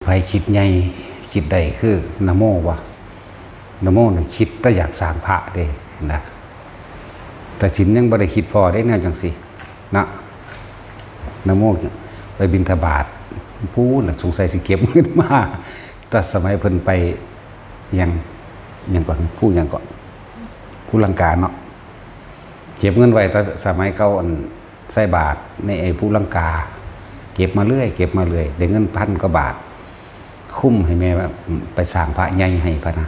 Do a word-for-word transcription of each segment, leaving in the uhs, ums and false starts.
ไปคิดใหญ่ คิดได้คือนะโมวะ นะโมนี่คิดแต่อยากสร้างพระเด้นะ แต่ศีลยังบ่ได้คิดพอได้แนวจังซี่นะ นะโมไปบิณฑบาต ผู้น่ะสงสัยสิเก็บเงินมา แต่สมัยเพิ่นไป ยัง ยังก่อน ผู้ยังก่อน ผู้ลังกาเนาะ เก็บเงินไว้แต่สมัยเขาอันใส่บาตรในไอ้ผู้ลังกา เก็บมาเรื่อย เก็บมาเรื่อย ได้เงินพันกว่าบาท คุ้มให้แม่ว่าไปสร้างพระใหญ่ให้พะนะ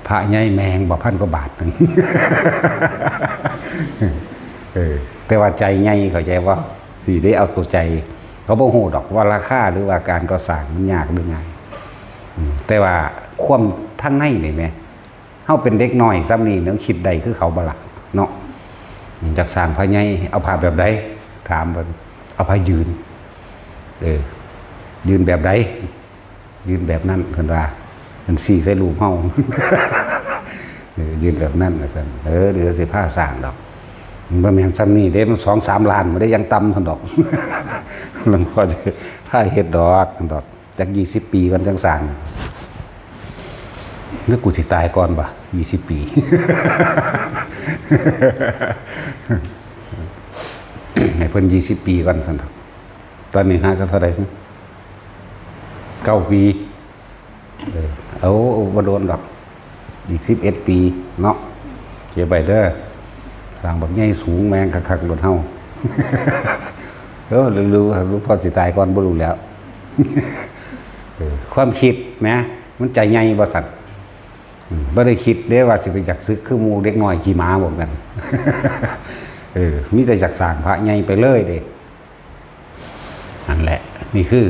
พระใหญ่แม่งบ่พันกว่าบาทหนึ่ง เออ แต่ว่าใจใหญ่เข้าใจว่าสิได้เอาตัวใจ เขาบ่ฮู้ดอกว่าราคาหรือว่าการก่อสร้างมันยากหรือง่าย อืม แต่ว่าความทางในนี่แหม เฮาเป็นเด็กน้อยส่ำนี้เนาะ คิดได้คือเขาบ่ล่ะเนาะ อยากสร้างพระใหญ่ เอาพระแบบใด ถามเพิ่น เอาพระยืน เออ ยืนแบบใด ยืนแบบนั้น เพิ่นว่า เพิ่นซี้ใส่รูปเฮา เออ ยืนแบบนั้นว่าซั่น เออ เดี๋ยวสิพาสร้างดอก มันบ่แม่นส่ำนี้เด้ มันสองสามล้านบ่ได้ อย่างต่ำซั่นดอก หลวงพ่อสิพาเฮ็ดดอก ซั่นดอก จักยี่สิบปีก่อนจังสร้าง แล้วกูสิตายก่อนบ่ ยี่สิบปี ให้เพิ่นยี่สิบปีก่อนซั่นเถาะ ตอนนี้หาก็เท่าใด เก้าปี เออ เอา บ่โดนดอก อีกสิบเอ็ดปีเนาะ เก็บไว้เด้อ สร้างบักใหญ่สูงแม่งคักๆ โลดเฮา เออ หรือ หรือ หลวงพ่อสิตายก่อนบ่รู้แล้ว เออ ความคิดนะ มันใจใหญ่บ่ซั่น อืม บ่ได้คิดเด้ว่าสิไปอยากสึกคือหมู่เด็กน้อยขี้หมาพวกนั้น เออ มีแต่อยากสร้างพระใหญ่ไปเลยเด้ นั่นแหละ นี่คือ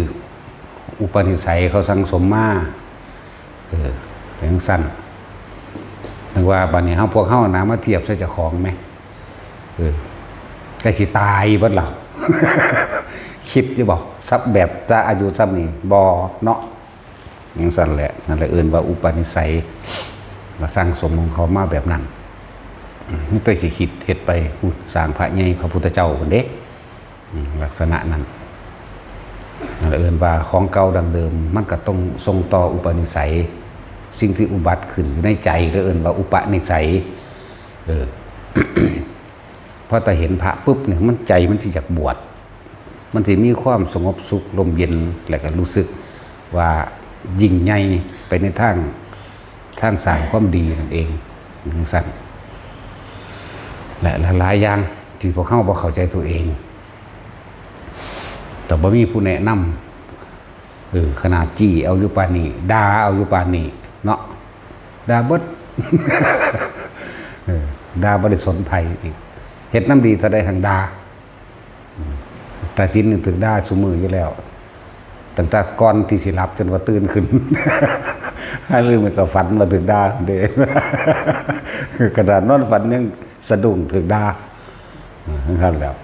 อุปนิสัยเขาสั่งสมมา เออ เป็นจั่งซั่น ถึงว่าบัดนี้เฮา พวกเฮานะ มาเทียบใส่เจ้าของแหม เออ ใกล้สิตายเบิดแล้ว คิดอยู่บ่ ซับแบบจะอายุส่ำนี้ บ่เนาะ จั่งซั่นแหละ นั่นแหละเอิ้นว่าอุปนิสัย มาสั่งสมของเขามาแบบนั้น อืม มีแต่สิคิดเฮ็ดไป พู้น สร้างพระใหญ่พระพุทธเจ้าพู้นเด้ อืม ลักษณะนั้น นั่นแหละเอิ้นว่าของเก่าดั้งเดิม มันก็ต้องส่งต่ออุปนิสัย สิ่งที่อุบัติขึ้นอยู่ในใจ ก็เอิ้นว่าอุปนิสัย เออ พอแต่เห็นพระปุ๊บเนี่ย มัน ใจมันสิอยากบวช มันสิมีความสงบสุขร่มเย็น และก็รู้สึกว่ายิ่งใหญ่ไปในทาง ทางสร้างความดีนั่นเอง จั่งซั่น และหลายๆอย่างที่พวกเฮาบ่เข้าใจตัวเอง แต่บ่มีผู้แนะนำ เออ ขนาดจี้เอาอยู่ปานนี้ ด่าเอาอยู่ปานนี้ เนาะ ด่าเบิด เออ ด่าบ่ได้สนไผอีก เฮ็ดนำดีเท่าใดหั่งด่า อืม ตาสินนี่ถืกด่าซุมื้ออยู่แล้ว ตั้งแต่ก่อนที่สิหลับจนว่าตื่นขึ้น หาลืมไปก็ฝันว่าถืกด่าเด้ ขนาดนอนฝันยังสะดุ้งถืกด่า อ่า จั่งซั่นแหล้ว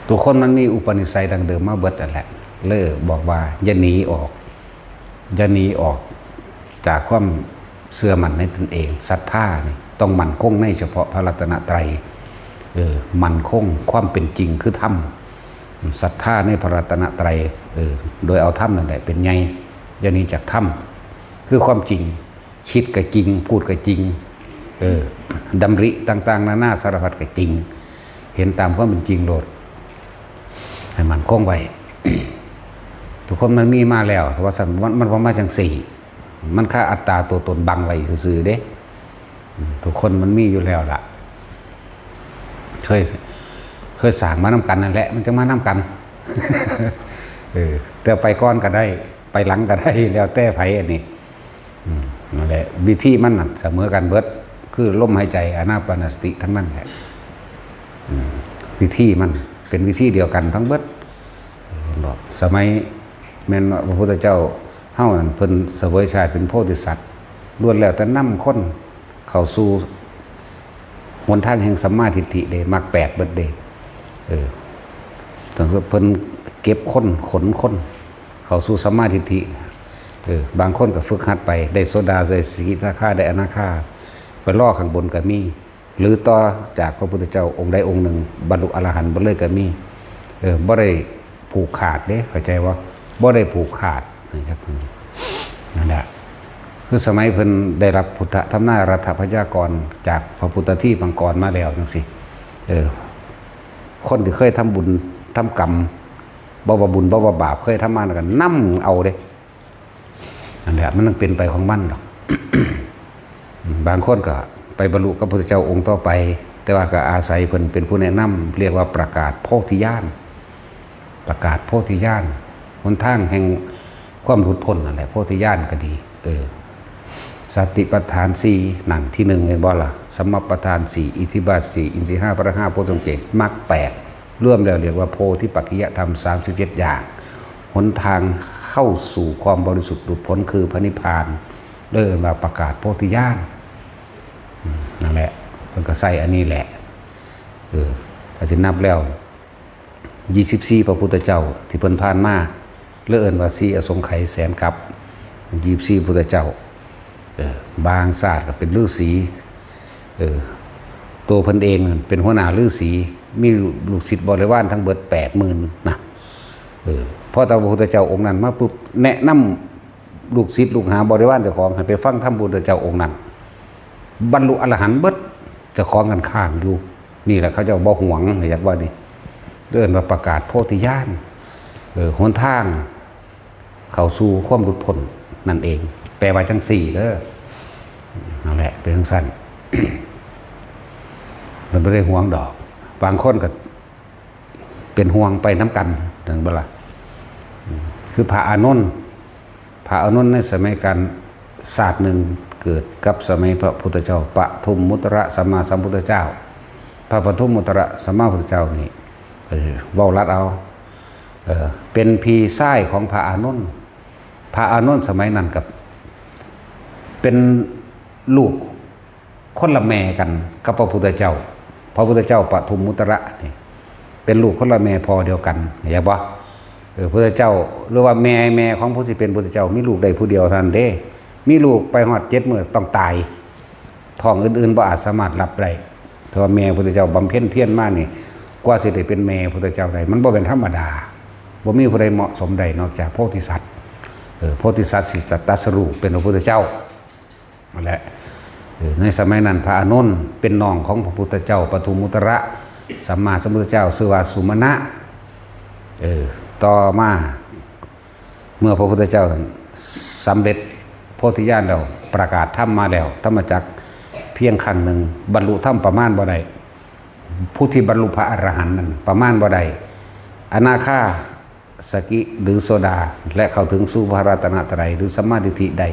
ทุกคนมันมีอุปนิสัยดั้งเดิมมาเบิดนั่นแหละ เลยบอกว่าอย่าหนีออก อย่าหนีออกจากความเชื่อมั่นในตนเอง ศรัทธานี่ต้องมั่นคงในเฉพาะพระรัตนตรัย เออ มั่นคงความเป็นจริงคือธรรม ศรัทธาในพระรัตนตรัย เออ โดยเอาธรรมนั่นแหละเป็นใหญ่ อย่าหนีจากธรรม คือความจริง คิดก็จริง พูดก็จริง เออ ดำริต่างๆ นานาสารพัดก็จริง เห็นตามความเป็นจริงโลด ให้มั่นคงไว้ ทุกคนมันมีมาแล้ว ว่าซั่น มัน มันบ่มาจั่งซี้ มันคาอัตตาตัวตนบังไว้ซื่อๆ เด้ อืม ทุกคนมันมีอยู่แล้วล่ะ เคย เคยสร้างมานำกันนั่นแหละ มันจั่งมานำกัน เออ แต่ไปก่อนก็ได้ ไปหลังก็ได้ แล้วแต่ไผอันนี้ อืม นั่นแหละ วิธีมันน่ะเสมอกันเบิด คือลมหายใจ อานาปานสติทั้งนั้นแหละ อืม วิธีมันเป็นวิธีเดียวกันทั้งเบิด บอก สมัยแม่นว่าพระพุทธเจ้าเฮานั่น เพิ่นเสวยชาติเป็นโพธิสัตว์ ล้วนแล้วแต่นำคนเข้าสู่หนทางแห่งสัมมาทิฏฐิเด้ มรรคแปดเบิดเด้ เออ จั่งเพิ่นเก็บคน ขนคน เข้าสู่สัมมาทิฏฐิ เออ บางคนก็ฝึกหัดไป ได้โสดา ได้สกิทาคา ได้อนาคา ไปรอข้างบนก็มี หรือต่อจากพระพุทธเจ้าองค์ใดองค์หนึ่ง บรรลุอรหันต์ไปเลยก็มี เออ บ่ได้ผูกขาดเด้ เข้าใจบ่ บ่ได้ผูกขาดนะครับ นั่นแหละ คือสมัยเพิ่นได้รับพุทธธรรมนารัฐพยากรจากพระพุทธที่บังกรมาแล้วจังซี่ เออ คนที่เคยทำบุญทำกรรม บ่ว่าบุญบ่ว่าบาป เคยทำมาแล้วก็นำเอาเด้ นั่นแหละ มันต้องเป็นไปของมันดอก บางคนก็ไปบรรลุกับพระพุทธเจ้าองค์ต่อไป แต่ว่าก็อาศัยเพิ่นเป็นผู้แนะนำ เรียกว่าประกาศโพธิญาณ ประกาศโพธิญาณ หนทางแห่งความหลุดพ้นนั่นแหละ โพธิญาณก็ดี เออ สติปัฏฐานสี่ นั่งที่หนึ่ง เห็นบ่ล่ะ สัมมาปัฏฐานสี่ อิทธิบาทสี่ อินทรีย์ห้า พละห้า โพชฌังค์เจ็ด มรรคแปด รวมแล้วเรียกว่าโพธิปักขิยธรรม สามสิบเจ็ด อย่าง หนทางเข้าสู่ความบริสุทธิ์หลุดพ้นคือพระนิพพาน เลยเอิ้นว่าประกาศโพธิญาณ อืม นั่นแหละ เพิ่นก็ใส่อันนี้แหละ เออ ถ้าสินับแล้ว ยี่สิบสี่ พระพุทธเจ้าที่เพิ่นผ่านมา เลยเอิ้นว่าสี่อสงไขยแสนกัป ยี่สิบสี่ พุทธเจ้า เออ บางชาติก็เป็นฤาษี เออ ตัวเพิ่นเองเป็นหัวหน้าฤาษี มีลูกศิษย์บริวารทั้งเบิด แปดหมื่น นะ เออ พอแต่พระพุทธเจ้าองค์นั้นมาปุ๊บ แนะนำลูกศิษย์ลูกหาบริวารเจ้าของให้ไปฟังธรรมพุทธเจ้าองค์นั้น บรรลุอรหันต์เบิด เจ้าของกันข้างอยู่ นี่แหละเขาเจ้าบ่หวง อยากว่านี่ เอิ้นว่าประกาศโพธิญาณ เออ หนทางเข้าสู่ความหลุดพ้นนั่นเอง แปลว่าจังสี่เด้อ นั่นแหละ เป็นจังซั่น มันบ่ได้หวงดอก บางคนก็เป็นห่วงไปนำกัน นั่นบ่ล่ะ อืม คือพระอานนท์ พระอานนท์ในสมัยการ ชาติหนึ่งเกิดกับสมัยพระพุทธเจ้า ปทุมมุตระสัมมาสัมพุทธเจ้า พระปทุมมุตระสัมมาพุทธเจ้านี่ เออ เว้าลัดเอา เออ เป็นพี่ชายของพระอานนท์ พระอานนท์สมัยนั้นกับ เป็นลูกคนละแม่กันกับพระพุทธเจ้า พระพุทธเจ้าปทุมมุตระนี่ เป็นลูกคนละแม่พ่อเดียวกัน เข้าใจบ่ เออ พุทธเจ้า หรือว่าแม่ แม่ของผู้สิเป็นพุทธเจ้า มีลูกได้ผู้เดียวเท่านั้นเด้ มีลูกไปฮอดเจ็ดมื้อต้องตาย ท้องอื่นๆบ่อาจสามารถรับได้ แต่ว่าแม่พุทธเจ้าบำเพ็ญเพียรมานี่ กว่าสิได้เป็นแม่พุทธเจ้าได้ มันบ่เป็นธรรมดา บ่มีผู้ใดเหมาะสมได้นอกจากโพธิสัตว์ เออ โพธิสัตว์สิตรัสรู้เป็นพระพุทธเจ้า นั่นแหละ เออ ในสมัยนั้นพระอานนท์เป็นน้องของพระพุทธเจ้าปทุมมุตระสัมมาสัมพุทธเจ้า ชื่อว่าสุมาณะ เออ ต่อมา เมื่อพระพุทธเจ้าสำเร็จโพธิญาณแล้ว ประกาศธรรมมาแล้ว ธรรมจักรเพียงครั้งหนึ่ง บรรลุธรรมประมาณบ่ได้ ผู้ที่บรรลุพระอรหันต์นั้นประมาณบ่ได้ อนาคา สกิ หรือโสดา และเข้าถึงสู่พระรัตนตรัย หรือสัมมาทิฏฐิได้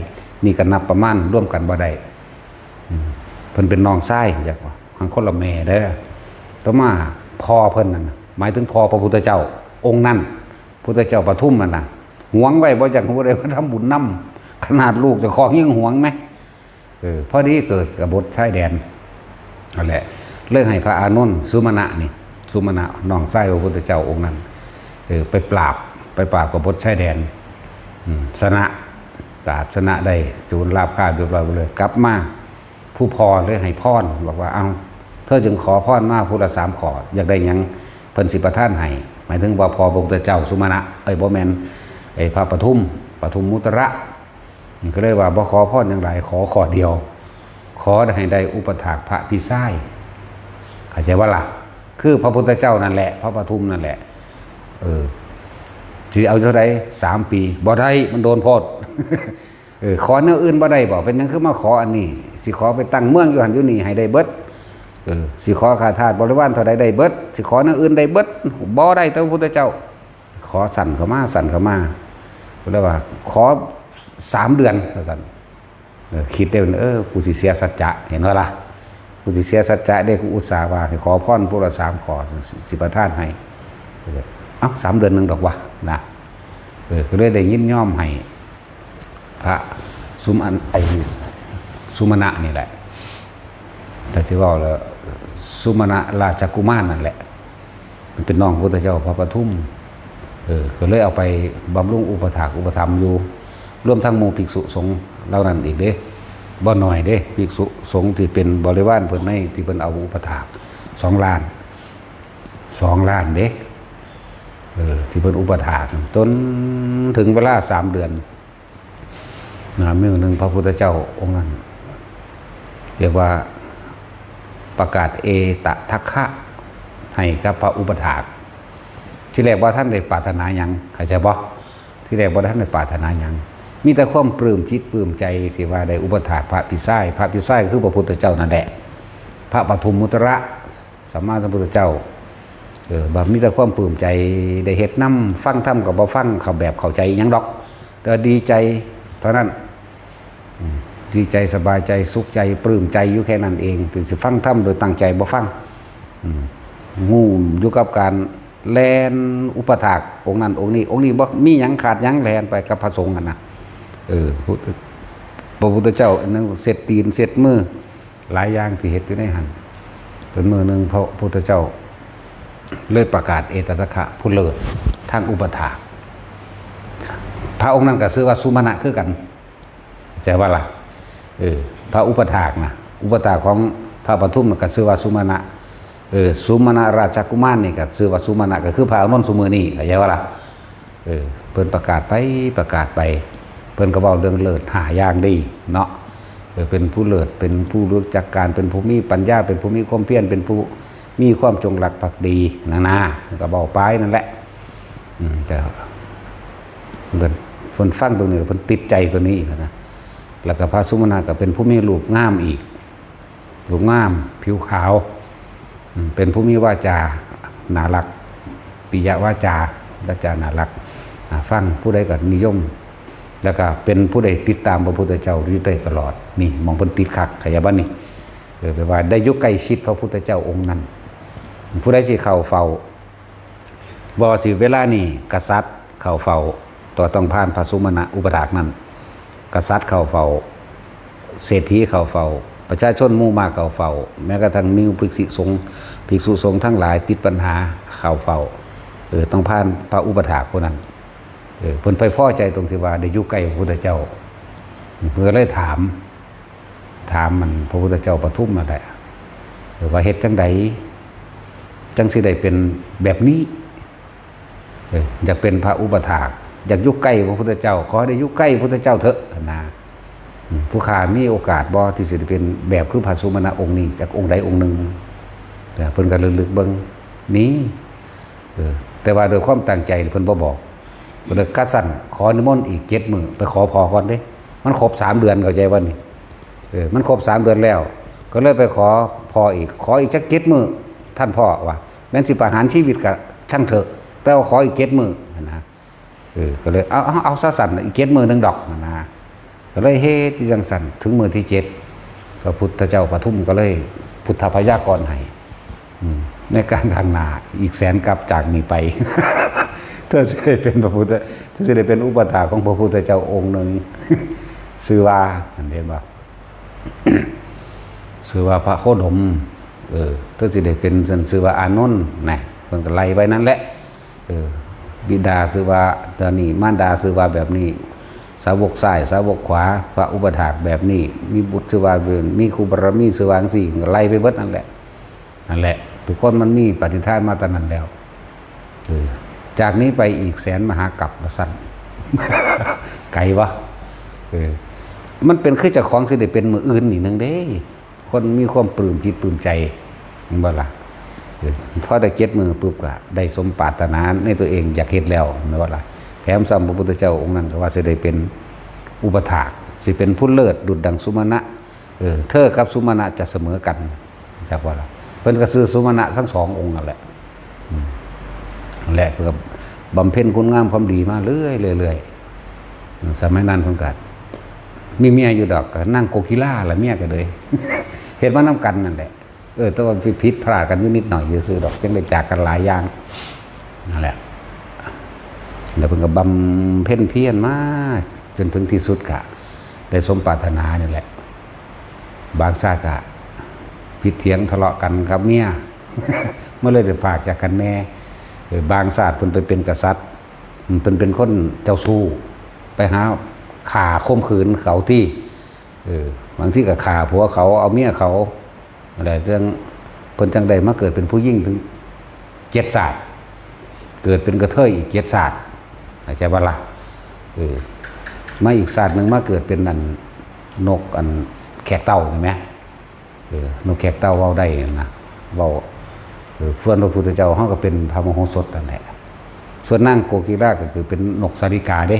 นี่ก็นับประมาณร่วมกันบ่ได้ อืม เพิ่นเป็นน้องชาย จักว่า ของคนละแม่เด้อ ต่อมาพ่อเพิ่นนั่นน่ะ หมายถึงพ่อพระพุทธเจ้าองค์นั้น พุทธเจ้าปทุมนั่นน่ะ หวงไว้บ่อยากให้ผู้ใดมาทำบุญนำ ขนาดลูกเจ้าของยังหวงไหม เออ พอดีเกิดกบฏชายแดน นั่นแหละ เลยให้พระอานนท์ สุมาณะนี่ สุมาณะน้องชายพระพุทธเจ้าองค์นั้น เออ ไปปราบ ไปปราบกบฏชายแดน อืม ชนะ ปราบชนะได้ โจรราบคาบเรียบร้อยหมดเลย กลับมา ผู้พ่อเลยให้พร บอกว่า เอ้า เธอจึงขอพรมาผู้ละสามข้อ อยากได้หยัง เพิ่นสิประทานให้ หมายถึงว่าพ่อพระพุทธเจ้าสุมาณะ เอ้ย บ่แม่น ไอ้พระปทุม ปทุมมุตระ ก็เลยว่า บ่ขอพรหยังหลาย ขอข้อเดียว ขอให้ได้อุปถากพระพี่ชาย เข้าใจบ่ล่ะ คือพระพุทธเจ้านั่นแหละ พระปทุมนั่นแหละ เออ สิเอาเท่าใด สามปี บ่ได้ มันโดนโพด เออ ขอแนวอื่นบ่ได้บ่ เป็นหยังคือมาขออันนี้ สิขอไปตั้งเมืองอยู่หั่นอยู่นี่ให้ได้เบิด เออ สิขอข้าทาสบริวารเท่าใดได้เบิด สิขอแนวอื่นได้เบิด บ่ได้ แต่พระพุทธเจ้า ขอสั้นเข้ามา สั้นเข้ามา ก็เลยว่า ขอสามเดือน ว่าซั่น เออ คิดได้ว่า เออ กูสิเสียสัจจะ เห็นบ่ล่ะ กูสิเสียสัจจะเด้ กูอุตส่าห์ว่าให้ขอพรผู้ละสามข้อ สิ สิประทานให้ เออ เอ้า สามเดือนหนึ่งดอกวะ นะ เออ ก็เลยได้ยินยอมให้ พระสุมาณ ไอ้สุมาณะนี่แหละ ถ้าสิเว้าแล้ว สุมาณะราชกุมารนั่นแหละ มันเป็นน้องพระพุทธเจ้าพระปทุม เออ ก็เลยเอาไปบำรุงอุปถากอุปถัมภ์อยู่ รวมทั้งหมู่ภิกษุสงฆ์เหล่านั้นอีกเด้ บ่น้อยเด้ ภิกษุสงฆ์ที่เป็นบริวารเพิ่นในที่เพิ่นเอาอุปถาก สองล้าน สองล้านเด้ เออ ที่เพิ่นอุปถาก จนถึงเวลาสามเดือนนะ มื้อหนึ่งพระพุทธเจ้าองค์นั้น เรียกว่าประกาศเอตทัคคะให้กับพระอุปถาก ที่แรกบ่ทันได้ปรารถนาหยัง เข้าใจบ่ ที่แรกบ่ทันได้ปรารถนาหยัง มีแต่ความปลื้มจิตปลื้มใจที่ว่าได้อุปถากพระปิชาย พระปิชายคือพระพุทธเจ้านั่นแหละ พระปทุมมุตระ สัมมาสัมพุทธเจ้า เออ บ่มีแต่ความปลื้มใจ ได้เฮ็ดนำ ฟังธรรมก็บ่ฟัง เข้าแบบเข้าใจหยังดอก แต่ว่าดีใจเท่านั้น อืม ดีใจสบายใจสุขใจปลื้มใจอยู่แค่นั้นเอง ถึงสิฟังธรรมโดยตั้งใจบ่ฟัง อืม งุ่มอยู่กับการแล่นอุปถากองค์นั้นองค์นี้ องค์นี้บ่มีหยังขาดหยังแล่นไปกับพระสงฆ์หั่นนะ เออ พระพุทธเจ้าอันนั้นเช็ดตีนเช็ดมือ หลายอย่างที่เฮ็ดอยู่ในหั่น จนมื้อหนึ่งพระพุทธเจ้าเลยประกาศเอตทัคคะผู้เลิศทางอุปถาก พระองค์นั้นก็ชื่อว่าสุมาณะคือกัน เข้าใจบ่ล่ะ เออ พระอุปถากนะ อุปถากของพระปทุมน่ะก็ชื่อว่าสุมาณะ เออ สุมาณะราชกุมารนี่ก็ชื่อว่าสุมาณะ ก็คือพระอานนท์ซุมื้อนี้ เข้าใจบ่ล่ะ เออ เพิ่นประกาศไปประกาศไป เพิ่นก็เว้าเรื่องเลิศห้าอย่างดีเนาะ เออ เป็นผู้เลิศ เป็นผู้รู้จักการ เป็นผู้มีปัญญา เป็นผู้มีความเพียร เป็นผู้มีความจงรักภักดี นานา เพิ่นก็เว้าไปนั่นแหละ อืม แต่เพิ่น เพิ่นฟังตรงนี้ เพิ่นติดใจตัวนี้นะ แล้วก็พระสุมาณะก็เป็นผู้มีรูปงามอีก รูปงาม ผิวขาว อืม เป็นผู้มีวาจาน่ารัก ปิยวาจา วาจาน่ารัก อ่า ฟังผู้ใดก็นิยม แล้วก็เป็นผู้ใดติดตามพระพุทธเจ้าอยู่ได้ตลอด นี่หม่องเพิ่นติดคัก เข้าใจบ่นี่ เออ แปลว่าได้อยู่ใกล้ชิดพระพุทธเจ้าองค์นั้น ผู้ใดสิเข้าเฝ้า บ่ว่าสิเวลานี้กษัตริย์เข้าเฝ้า ต่อต้องผ่านพระสุมาณะอุปถากนั้น กษัตริย์เข้าเฝ้า เศรษฐีเข้าเฝ้า ประชาชนหมู่มากเข้าเฝ้า แม้กระทั่งมีภิกษุสงฆ์ ภิกษุสงฆ์ทั้งหลายติดปัญหาเข้าเฝ้า เออ ต้องผ่านพระอุปถากผู้นั้น เออ เพิ่นไปพอใจตรงที่ว่าได้อยู่ใกล้พระพุทธเจ้า เพิ่นก็เลยถาม ถามมันพระพุทธเจ้าปทุมนั่นแหละ เออ ว่าเฮ็ดจั่งใดจั่งสิได้เป็นแบบนี้ เออ อยากเป็นพระอุปถาก อยากอยู่ใกล้พระพุทธเจ้า ขอให้ได้อยู่ใกล้พระพุทธเจ้าเถอะนะ อืม ผู้ข้ามีโอกาสบ่ที่สิได้เป็นแบบคือพระสุมาณะองค์นี้ จักองค์ใดองค์หนึ่ง แต่เพิ่นก็ลึกๆเบิ่ง มี เออ แต่ว่าโดยความตั้งใจเพิ่นบ่บอก เพิ่นเลย คันซั่นขอนิมนต์อีกเจ็ดมื้อ ไปขอพ่อก่อนเด้ มันครบสามเดือน เข้าใจบ่นี่ เออ มันครบสามเดือนแล้ว ก็เลยไปขอพ่ออีก ขออีกจักเจ็ดมื้อ ท่านพ่อว่า แม้นสิประหารชีวิตก็ช่างเถอะ แต่ว่าขออีกเจ็ดมื้อนะ เออ ก็เลย เอา เอา เอาซะซั่น อีกเจ็ดมื้อหนึ่งดอกนะ ก็เลยเฮ็ดอยู่จั่งซั่น ถึงมื้อที่เจ็ด พระพุทธเจ้าปทุมก็เลยพุทธพยากรณ์ให้ อืม ในการข้างหน้าอีกแสนกัปจากนี้ไป เธอสิได้เป็นพระพุทธ เธอสิได้เป็นอุปถากของพระพุทธเจ้าองค์หนึ่ง ชื่อว่า เห็นบ่ ชื่อว่าพระโคดม เออ เธอสิได้เป็น ซั่นชื่อว่าอานนท์นะ เพิ่นก็ไล่ไว้นั่นแหละ เออ บิดาชื่อว่าตอนนี้ มารดาชื่อว่าแบบนี้ สาวกซ้าย สาวกขวา พระอุปถากแบบนี้ มีบุตรชื่อว่าเป็น มีครูบารมีชื่อว่าจั่งซี้ ก็ไล่ไปเบิดนั่นแหละ นั่นแหละ ทุกคนมันมีปฏิทานมาแต่นั้นแล้ว เออ จากนี้ไปอีกแสนมหากัปว่าซั่น ไกลวะ เออ มันเป็นคือเจ้าของสิได้เป็นมื้ออื่นนี่หนึ่งเด้ คนมีความปลื้มจิตปลื้มใจ เห็นบ่ล่ะ เออ พอได้เจ็ดมื้อปุ๊บก็ได้สมปรารถนาในตัวเองอยากเฮ็ดแล้ว แม่นบ่ล่ะ แถมซ้ำพระพุทธเจ้าองค์นั้นก็ว่าสิได้เป็นอุปถาก สิเป็นผู้เลิศดุจดังสุมาณะ เออ เธอกับสุมาณะจะเสมอกัน จักว่าล่ะ เพิ่นก็ชื่อสุมาณะทั้งสององค์นั่นแหละ อืม และเพิ่นก็บำเพ็ญคุณงามความดีมาเรื่อยๆ เรื่อยๆ สมัยนั้นเพิ่นก็มีเมียอยู่ดอก ก็นางโกกีฬาล่ะเมียก็เลย เฮ็ดมานำกันนั่นแหละ เออ แต่ว่าผิดพลาดกันอยู่นิดหน่อยซื่อๆดอก จั่งได้จากกันหลายอย่าง นั่นแหละ แล้วเพิ่นก็บำเพ็ญเพียรมาจนถึงที่สุดก็ได้สมปรารถนานี่แหละ บางชาติก็ผิดเถียงทะเลาะกันกับเมีย มันเลยได้พรากจากกันแน่ เออ บางชาติเพิ่นไปเป็นกษัตริย์ เพิ่นเป็นคนเจ้าชู้ ไปหาฆ่าข่มขืนเขาติ เออ บางทีก็ฆ่าผัวเขา เอาเมียเขา อะไร จั่ง เพิ่นจั่งได้มาเกิดเป็นผู้หญิงถึงเจ็ดชาติ เกิดเป็นกระเทยอีกเจ็ดชาติ เข้าใจบ่ล่ะ? เออ มาอีกชาติหนึ่งมาเกิดเป็นอันนกอันแขกเต้า เห็นไหม? เออ นกแขกเต้าเว้าได้นะ เว้า เออ ส่วนพระพุทธเจ้าเฮาก็เป็นพระมโหสถนั่นแหละ ส่วนนางโกกิลาก็คือเป็นนกสาลิกาเด้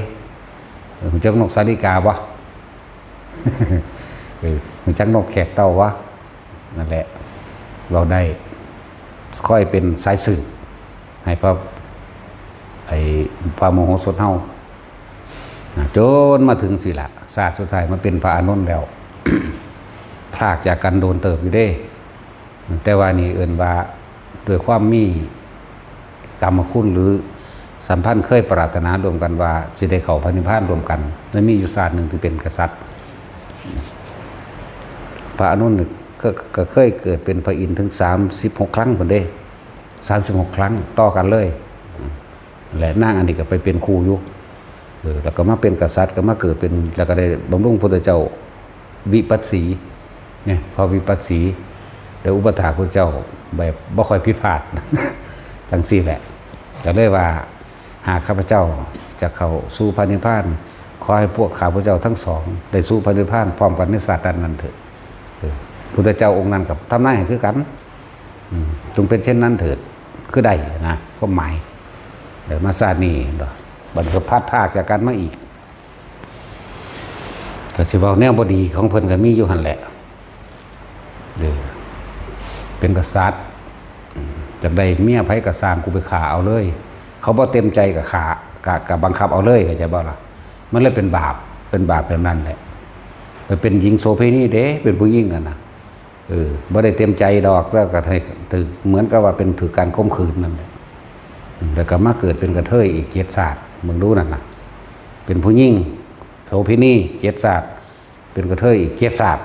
เออ รู้จักนกสาลิกาบ่? เออ รู้จักนกแขกเต้าบ่? นั่นแหละ เว้าได้ ค่อยเป็นสายสืบให้พระ ไอ้พระมโหสถเฮา จนมาถึงสิละ ชาติสุดท้ายมาเป็นพระอานนท์แล้ว พรากจากกันโดนเติบอยู่เด้ แต่ว่านี่เอิ้นว่าด้วยความมีกรรมคุณหรือสัมพันธ์เคยปรารถนาร่วมกันว่าสิได้เข้าพระนิพพานร่วมกัน และมีอยู่ชาติหนึ่งที่เป็นกษัตริย์ พระอานนท์นี่ก็ ก็เคยเกิดเป็นพระอินทร์ถึงสามสิบหกครั้งพุ้นเด้ สามสิบหกครั้งต่อกันเลย และนางอันนี้ก็ไปเป็นครูอยู่ เออ แล้วก็มาเป็นกษัตริย์ ก็มาเกิดเป็น แล้วก็ได้บำรุงพุทธเจ้าวิปัสสี เนี่ย พระวิปัสสี ได้อุปัฏฐากพุทธเจ้าแบบบ่ค่อยผิดพลาด จังซี่แหละ ก็เลยว่า หากข้าพเจ้าจะเข้าสู่พระนิพพาน ขอให้พวกข้าพเจ้าทั้งสองได้สู่พระนิพพานพร้อมกันในชาตินั้นเถิด เออ พุทธเจ้าองค์นั้นก็ทำนายให้คือกัน อืม จงเป็นเช่นนั้นเถิด คือได้นะ ความหมาย เออ มาชาตินี้เนาะ บัดนี้ก็พลัดพรากจากกันมาอีก ก็สิเว้าแนวบ่ดีของเพิ่นก็มีอยู่หั่นแหละ เออ เป็นกษัตริย์ อืม จักได้เมียไผก็ซ่าง กูไปฆ่าเอาเลย เขาบ่เต็มใจก็ฆ่า ก็ ก็บังคับเอาเลย เข้าใจบ่ล่ะ? มันเลยเป็นบาป เป็นบาปแบบนั้นแหละ ไปเป็นหญิงโสเภณีเด้ เป็นผู้หญิงอะนะ เออ บ่ได้เต็มใจดอก แล้วก็ให้ถือ เหมือนกับว่าเป็นถือการข่มขืนนั่นแหละ อืม แล้วก็มาเกิดเป็นกระเทยอีกเจ็ดชาติ มึงดูนั่นน่ะ เป็นผู้หญิงโสเภณีเจ็ดชาติ เป็นกระเทยอีกเจ็ดชาติ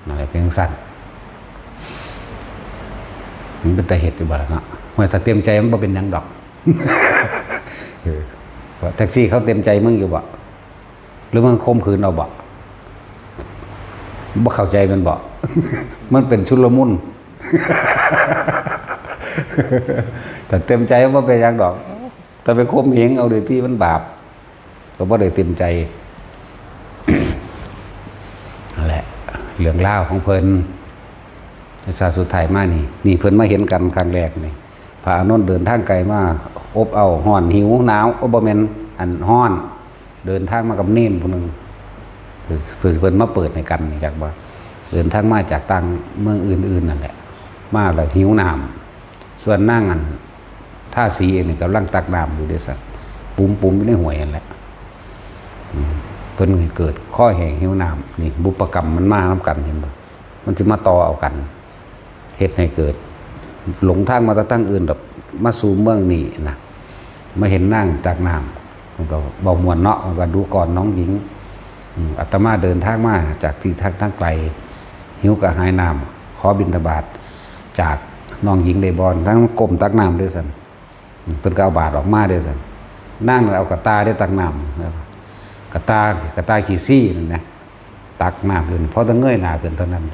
นั่นแหละ เป็นจั่งซั้น มันเป็นตาเฮ็ดอยู่บ่ล่ะเนาะ ว่าถ้าเต็มใจมันบ่เป็นหยังดอก เออ แท็กซี่เขาเต็มใจมึงอยู่บ่? หรือมึงข่มขืนเอาบ่? บ่เข้าใจมันบ่? มันเป็นชุลมุน แต่เต็มใจมันบ่เป็นหยังดอก แต่ไปข่มเหงเอาโดยที่มันบาป ก็บ่ได้เต็มใจ นั่นแหละ เรื่องราวของเพิ่น ชาติสุดท้ายมานี่ นี่เพิ่นมาเห็นกันครั้งแรกนี่ พระอานนท์เดินทางไกลมา อบอ้าว ร้อน หิว หนาว โอ้ บ่แม่น อัน ร้อน เดินทางมากับเณรผู้หนึ่ง เพิ่น เพิ่นมาเปิดให้กัน อยากว่า เดินทางมาจากต่างเมืองอื่นๆ นั่นแหละ มาแล้วหิวน้ำ ส่วนนางอันทาสีเองนี่กำลังตักน้ำอยู่เด้อสัน ปุ๋มๆ อยู่ในห้วยนั่นแหละ อืม เพิ่นเกิดคอแห้งหิวน้ำ นี่บุพกรรมมันมานำกัน เห็นบ่? มันสิมาต่อเอากัน เฮ็ดให้เกิด หลงทางมาแต่ทางอื่นดอก มาสู่เมืองนี้นะ มาเห็นนางตักน้ำ มันก็เว้าม่วนเนาะ มันก็ดูก่อนน้องหญิง อืม อาตมาเดินทางมาจากที่ทาง ทางไกล หิวกระหายน้ำ ขอบิณฑบาตจากน้องหญิงได้บ่ ทั้งก้มตักน้ำเด้อสัน อืม เพิ่นก็เอาบาตรออกมาเด้อสัน นางนั่นเอากระตาได้ตักน้ำ กระตา กระตาขี้ซี่นั่นนะ ตักน้ำขึ้น พอแต่เงยหน้าขึ้นเท่านั้น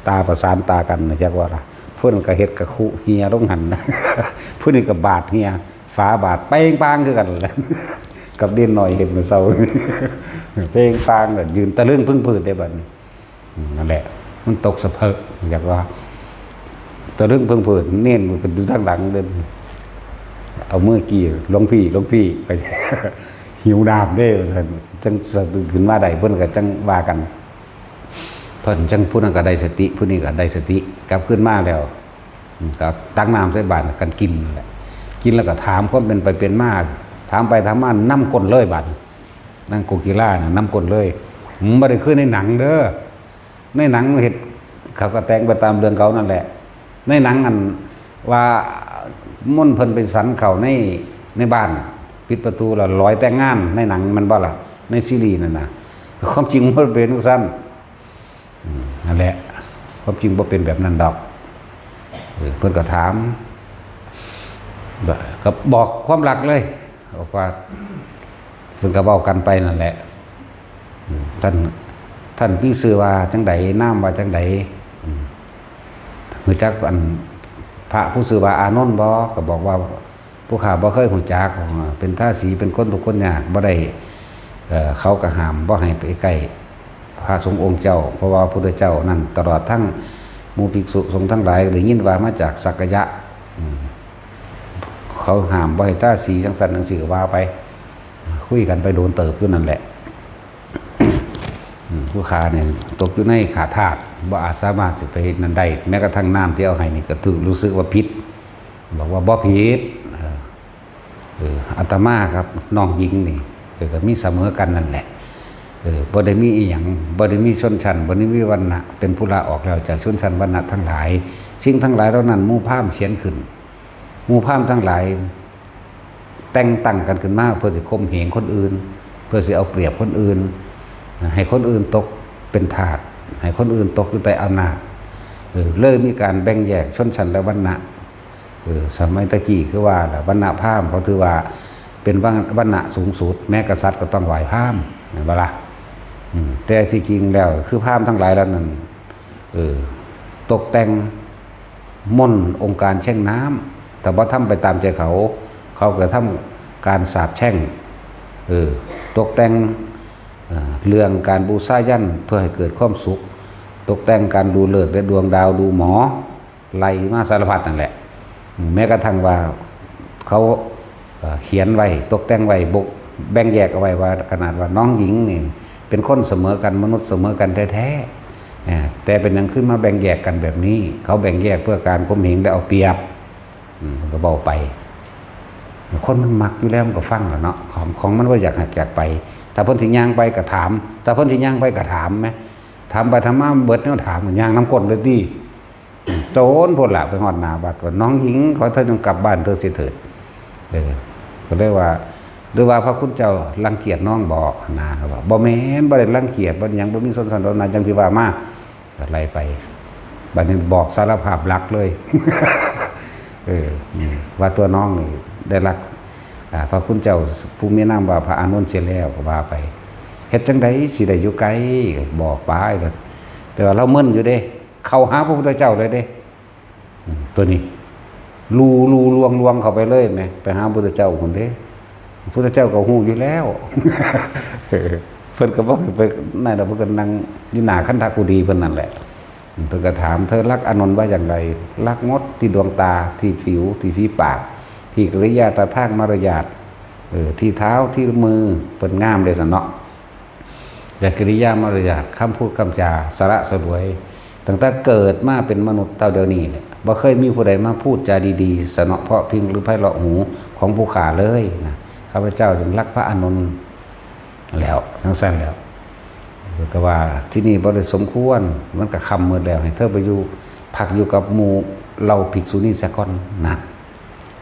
ตาประสานตากัน จักว่าล่ะ ผู้นั้นก็เฮ็ดกะคุเหียลงหั่น ผู้นี้ก็บาดเหีย ฝาบาดเป้งป้างคือกันแหละ กับเด่นหน่อยเห็นมื้อเช้า เป้งป้างเลย ยืนตะลึงพึงพืดได้บัดนี้ อืม นั่นแหละ มันตกสะเพิก อยากว่า ตะลึงพึงพืด เณรมันก็อยู่ทางหลังเด้อ เอามือกี้ หลวงพี่ หลวงพี่ หิวน้ำเด้ ว่าซั่น จังสะดุ้งขึ้นมาได้ เพิ่นก็จังว่ากัน เพิ่นจัง ผู้นั้นก็ได้สติ ผู้นี้ก็ได้สติ กลับขึ้นมาแล้ว อืม ก็ตักน้ำใส่บาตรกันกินนั่นแหละ กินแล้วก็ถามความเป็นไปเป็นมา ถามไปถามมานำก้นเลยบาดนี้ นางโกกิลาน่ะนำก้นเลย อืม บ่ได้คือในหนังเด้อ ในหนังเฮ็ด เขาก็แต่งไปตามเรื่องเขานั่นแหละ ในหนังอันว่าม่อนเพิ่นไปสันเข้าใน ในบ้าน ปิดประตูแล้วลอยแต่งงาน ในหนังมันบ่ล่ะ ในซีรีส์นั่นน่ะ ความจริงมันเป็นจั่งซั้น อืม นั่นแหละ ความจริงบ่เป็นแบบนั้นดอก เออ เพิ่นก็ถาม ก็บอกความลับเลย บอกว่า เพิ่นก็เว้ากันไปนั่นแหละ อืม ท่าน ท่านมีชื่อว่าจั่งใด นามว่าจั่งใด อืม รู้จักอันพระผู้ชื่อว่าอานนท์บ่ ก็บอกว่า ผู้ข้าบ่เคยฮู้จัก เป็นทาสี เป็นคนทุกข์คนยาก บ่ได้ เอ่อ เขาก็ห้ามบ่ให้ไปใกล้พระสงฆ์องค์เจ้า เพราะว่าพระพุทธเจ้านั่น ตลอดทั้งหมู่ภิกษุสงฆ์ทั้งหลาย ได้ยินว่ามาจากสักกะยะ อืม เขาห้ามบ่ให้ทาสีจังซั่นจังซี่ก็ว่าไป คุยกันไปโดนเติบอยู่นั่นแหละ อืม ผู้ข้าเนี่ยตกอยู่ในขาธาตุ บ่อาจสามารถสิไปเฮ็ดนั่นได้ แม้กระทั่งน้ำที่เอาให้นี่ก็ถือรู้สึกว่าผิด บอกว่าบ่ผิด เออ เออ อาตมากับน้องหญิงนี่ เออ ก็มีเสมอกันนั่นแหละ เออ บ่ได้มีอีหยัง บ่ได้มีชนชั้น บ่ได้มีวรรณะ เป็นผู้ลาออกแล้วจากชนชั้นวรรณะทั้งหลาย สิ่งทั้งหลายเหล่านั้นหมู่พราหมณ์เขียนขึ้น หมู่พราหมณ์ทั้งหลายแต่งตั้งกันขึ้นมาเพื่อสิข่มเหงคนอื่น เพื่อสิเอาเปรียบคนอื่น ให้คนอื่นตกเป็นทาส ให้คนอื่นตกอยู่ใต้อำนาจ เออ เลยมีการแบ่งแยกชนชั้นและวรรณะ เออ สมัยตะกี้คือว่าล่ะ วรรณะพราหมณ์เขาถือว่าเป็นวรรณ- วรรณะสูงสุด แม้กษัตริย์ก็ต้องไหว้พราหมณ์ แม่นบ่ล่ะ? อืม แต่ที่จริงแล้วคือพราหมณ์ทั้งหลายเหล่านั้น เออ ตกแต่งมนต์องค์การแช่งน้ำ ถ้าบ่ทำไปตามใจเขา เขาก็ทำการสาปแช่ง เออ ตกแต่ง เอ่อ เรื่องการบูชายัญเพื่อให้เกิดความสุข ตกแต่งการดูฤกษ์และดวงดาว ดูหมอ ไล่มาสารพัดนั่นแหละ แม้กระทั่งว่าเขา เอ่อ เขียนไว้ ตกแต่งไว้ บก- แบ่งแยกเอาไว้ว่า ขนาดว่าน้องหญิงนี่เป็นคนเสมอกัน มนุษย์เสมอกันแท้ๆ เอ่อ แต่เป็นหยังขึ้นมาแบ่งแยกกันแบบนี้ เขาแบ่งแยกเพื่อการข่มเหงและเอาเปรียบ อืม มันก็เว้าไป คนมันมักอยู่แล้วมันก็ฟังแหละเนาะ ของ- ของมันบ่อยากหักอยากไป ถ้าเพิ่นสิย่างไปก็ถาม ถ้าเพิ่นสิย่างไปก็ถามแหม ถามไปถามมาเบิดแนวถาม ย่างนำก้นเลยติ โจนโพดล่ะ ไปฮอดหน้าวัด ว่า "น้องหญิง ขอเธอจงกลับบ้านเธอเสียเถิด" เออ ก็เลยว่า "หรือว่าพระคุณเจ้ารังเกียจน้องบ่" นะ ว่า "บ่แม่น บ่ได้รังเกียจ บ่หยัง บ่มีชนชั้นวรรณะ จั่งที่ว่ามา" ก็ไล่ไป บัดนี้บอกสารภาพรักเลย เออ นี่ว่าตัวน้องนี่ได้รัก อ่า พระคุณเจ้าผู้มีนามว่าพระอานนท์เสียแล้ว ก็ว่าไป เฮ็ดจั่งใดสิได้อยู่ไกล บอกไป แต่ว่าเรามึนอยู่เด้ เข้าหาพระพุทธเจ้าเลยเด้ อืม ตัวนี้ ลู่ลู่ลวงลวงเข้าไปเลยแหม ไปหาพระพุทธเจ้าพุ้นเด้ พระพุทธเจ้าก็ฮู้อยู่แล้ว เออ เพิ่นก็บ่ไปนั่นดอก เพิ่นก็นั่งอยู่หน้าคันธกุฎีเพิ่นนั่นแหละ เพิ่นก็ถาม "เธอรักอานนท์ว่าอย่างไร" "รักหมด ที่ดวงตา ที่ผิว ที่ฝีปาก ที่กิริยาท่าทางมารยาท เออ ที่เท้า ที่มือ" เพิ่นงามเด้ซั่นเนาะ และกิริยามารยาท คำพูดคำจา สละสลวย ตั้งแต่เกิดมาเป็นมนุษย์เท่าเดี๋ยวนี้เนี่ย บ่เคยมีผู้ใดมาพูดจาดีๆ สนอเพราะพริ้งหรือไพเราะหูของผู้ข้าเลยนะ ข้าพเจ้าจึงรักพระอานนท์แล้ว จั่งซั่นแล้ว ก็ว่าที่นี่บ่ได้สมควร มันก็ค่ำมืดแล้ว ให้เธอไปอยู่ พักอยู่กับหมู่เหล่าภิกษุณีซะก่อนนะ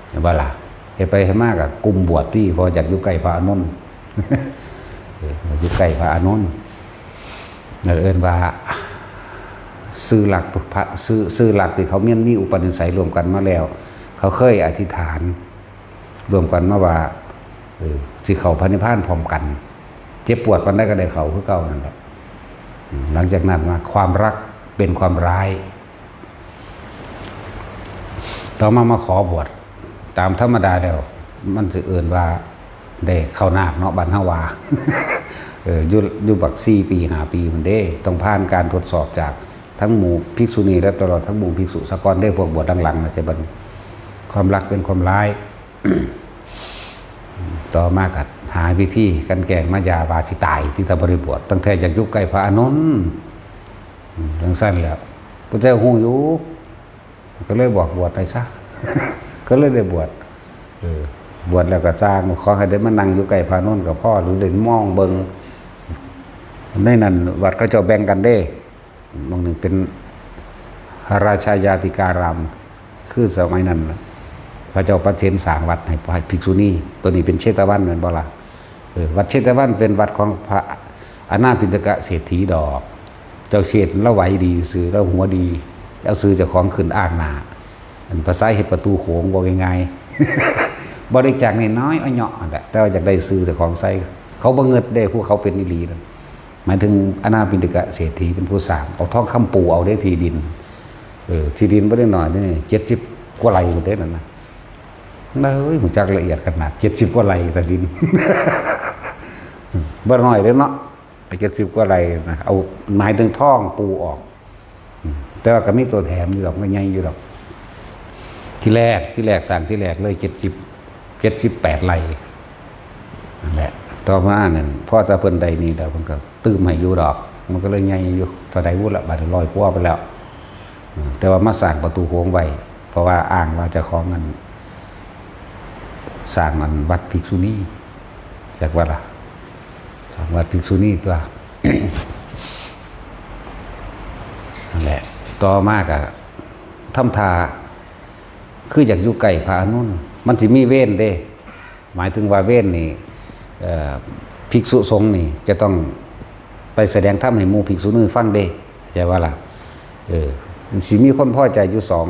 เห็นบ่ล่ะ เฮ็ดไปเฮ็ดมาก็กลุ่มบวชติ เพราะอยากอยู่ใกล้พระอานนท์ เออ อยู่ใกล้พระอานนท์ นั่นเอิ้นว่า ซื่อหลักพระ ซื่อ- ซื่อหลักที่เขาเมียนมีอุปนิสัยร่วมกันมาแล้ว เขาเคยอธิษฐานร่วมกันมาว่า เออ สิเข้าพระนิพพานพร้อมกัน เจ็บปวดปานใดก็ได้เข้าคือเก่านั่นแหละ อืม หลังจากนั้นมา ความรักเป็นความร้าย ต่อมามาขอบวช ตามธรรมดาแล้ว มันสิเอิ้นว่าได้เข้านาคเนาะ บ้านเฮาว่า เออ อยู่- อยู่บักสี่ปี ห้าปีพุ้นเด้ ต้องผ่านการทดสอบจากทั้งหมู่ภิกษุณี และตลอดทั้งหมู่ภิกษุสะก่อนเด้ พวกบวชหลังๆ นะ จะบัดนี้ ความรักเป็นความร้าย ต่อมาก็หาวิธีกลั่นแกล้งมายาว่าสิตายที่ถ้าบ่ได้บวช ตั้งแต่อยากอยู่ใกล้พระอานนท์ อืม จั่งซั่นแหล้ว พุทธเจ้าฮู้อยู่ ก็เลยบอกบวชให้ซะ ก็เลยได้บวช เออ บวชแล้วก็ซ่าง ขอให้ได้มานั่งอยู่ใกล้พระอานนท์ก็พอ หรือได้มองเบิ่ง ในนั้นวัดเขาเจ้าแบ่งกันเด้ หม่องหนึ่งเป็นราชายาติการาม คือสมัยนั้นน่ะ พระเจ้าปเสนสร้างวัดให้พระภิกษุณี ตัวนี้เป็นเชตวันแม่นบ่ล่ะ? เออ วัดเชตวันเป็นวัดของพระอนาปิณฑกเศรษฐีดอก เจ้าเชษฐลาวไหวดีซื่อ ลาวหัวดี เอาชื่อเจ้าของขึ้นอ้างหน้า อันภาษาเฮ็ดประตูโขง เว้าง่ายๆ บริจาคน้อยๆ เอาเหยาะนั่นแหละ แต่ว่าอยากได้ชื่อเจ้าของใส่ เขาบ่เงิดเด้ ผู้เขาเป็นอีหลีนั่น หมายถึงอนาปิณฑกเศรษฐีเป็นผู้สร้าง เอาทองคำปูเอาเด้ที่ดิน เออ ที่ดินบ่ได้น้อยเด้ เจ็ดสิบกว่าไร่พุ้นเด้นั่นนะ เอ้ย รู้จักละเอียดขนาด เจ็ดสิบกว่าไร่ ตาสิน บ่น้อยเด้เนาะ เจ็ดสิบกว่าไร่นะ เอา หมายถึงท้องปู่ออก อืม แต่ว่าก็มีตัวแถมอยู่ดอก มันใหญ่อยู่ดอก ที่แรก ที่แรก สร้างที่แรกเลย เจ็ดสิบ เจ็ดสิบแปดไร่ นั่นแหละ ต่อมานั่น พอแต่เพิ่นได้นี่แล้ว เพิ่นก็ตื้มให้อยู่ดอก มันก็เลยใหญ่อยู่ เท่าใดบุละ บาดนี้ร้อยกว่าไปแล้ว อืม แต่ว่ามาสร้างประตูโขงไว้ เพราะว่าอ้างว่าเจ้าของเงิน สร้างอันวัดภิกษุณี จักว่าล่ะ สร้างวัดภิกษุณีตัว นั่นแหละ ต่อมาก็ทำท่า คืออยากอยู่ใกล้พระอานนท์ มันสิมีเวรเด้ หมายถึงว่าเวรนี่ เอ่อ ภิกษุสงฆ์นี่จะต้องไปแสดงธรรมให้หมู่ภิกษุณีฟังเด้ เข้าใจว่าล่ะ เออ มันสิมีคนพอใจอยู่สอง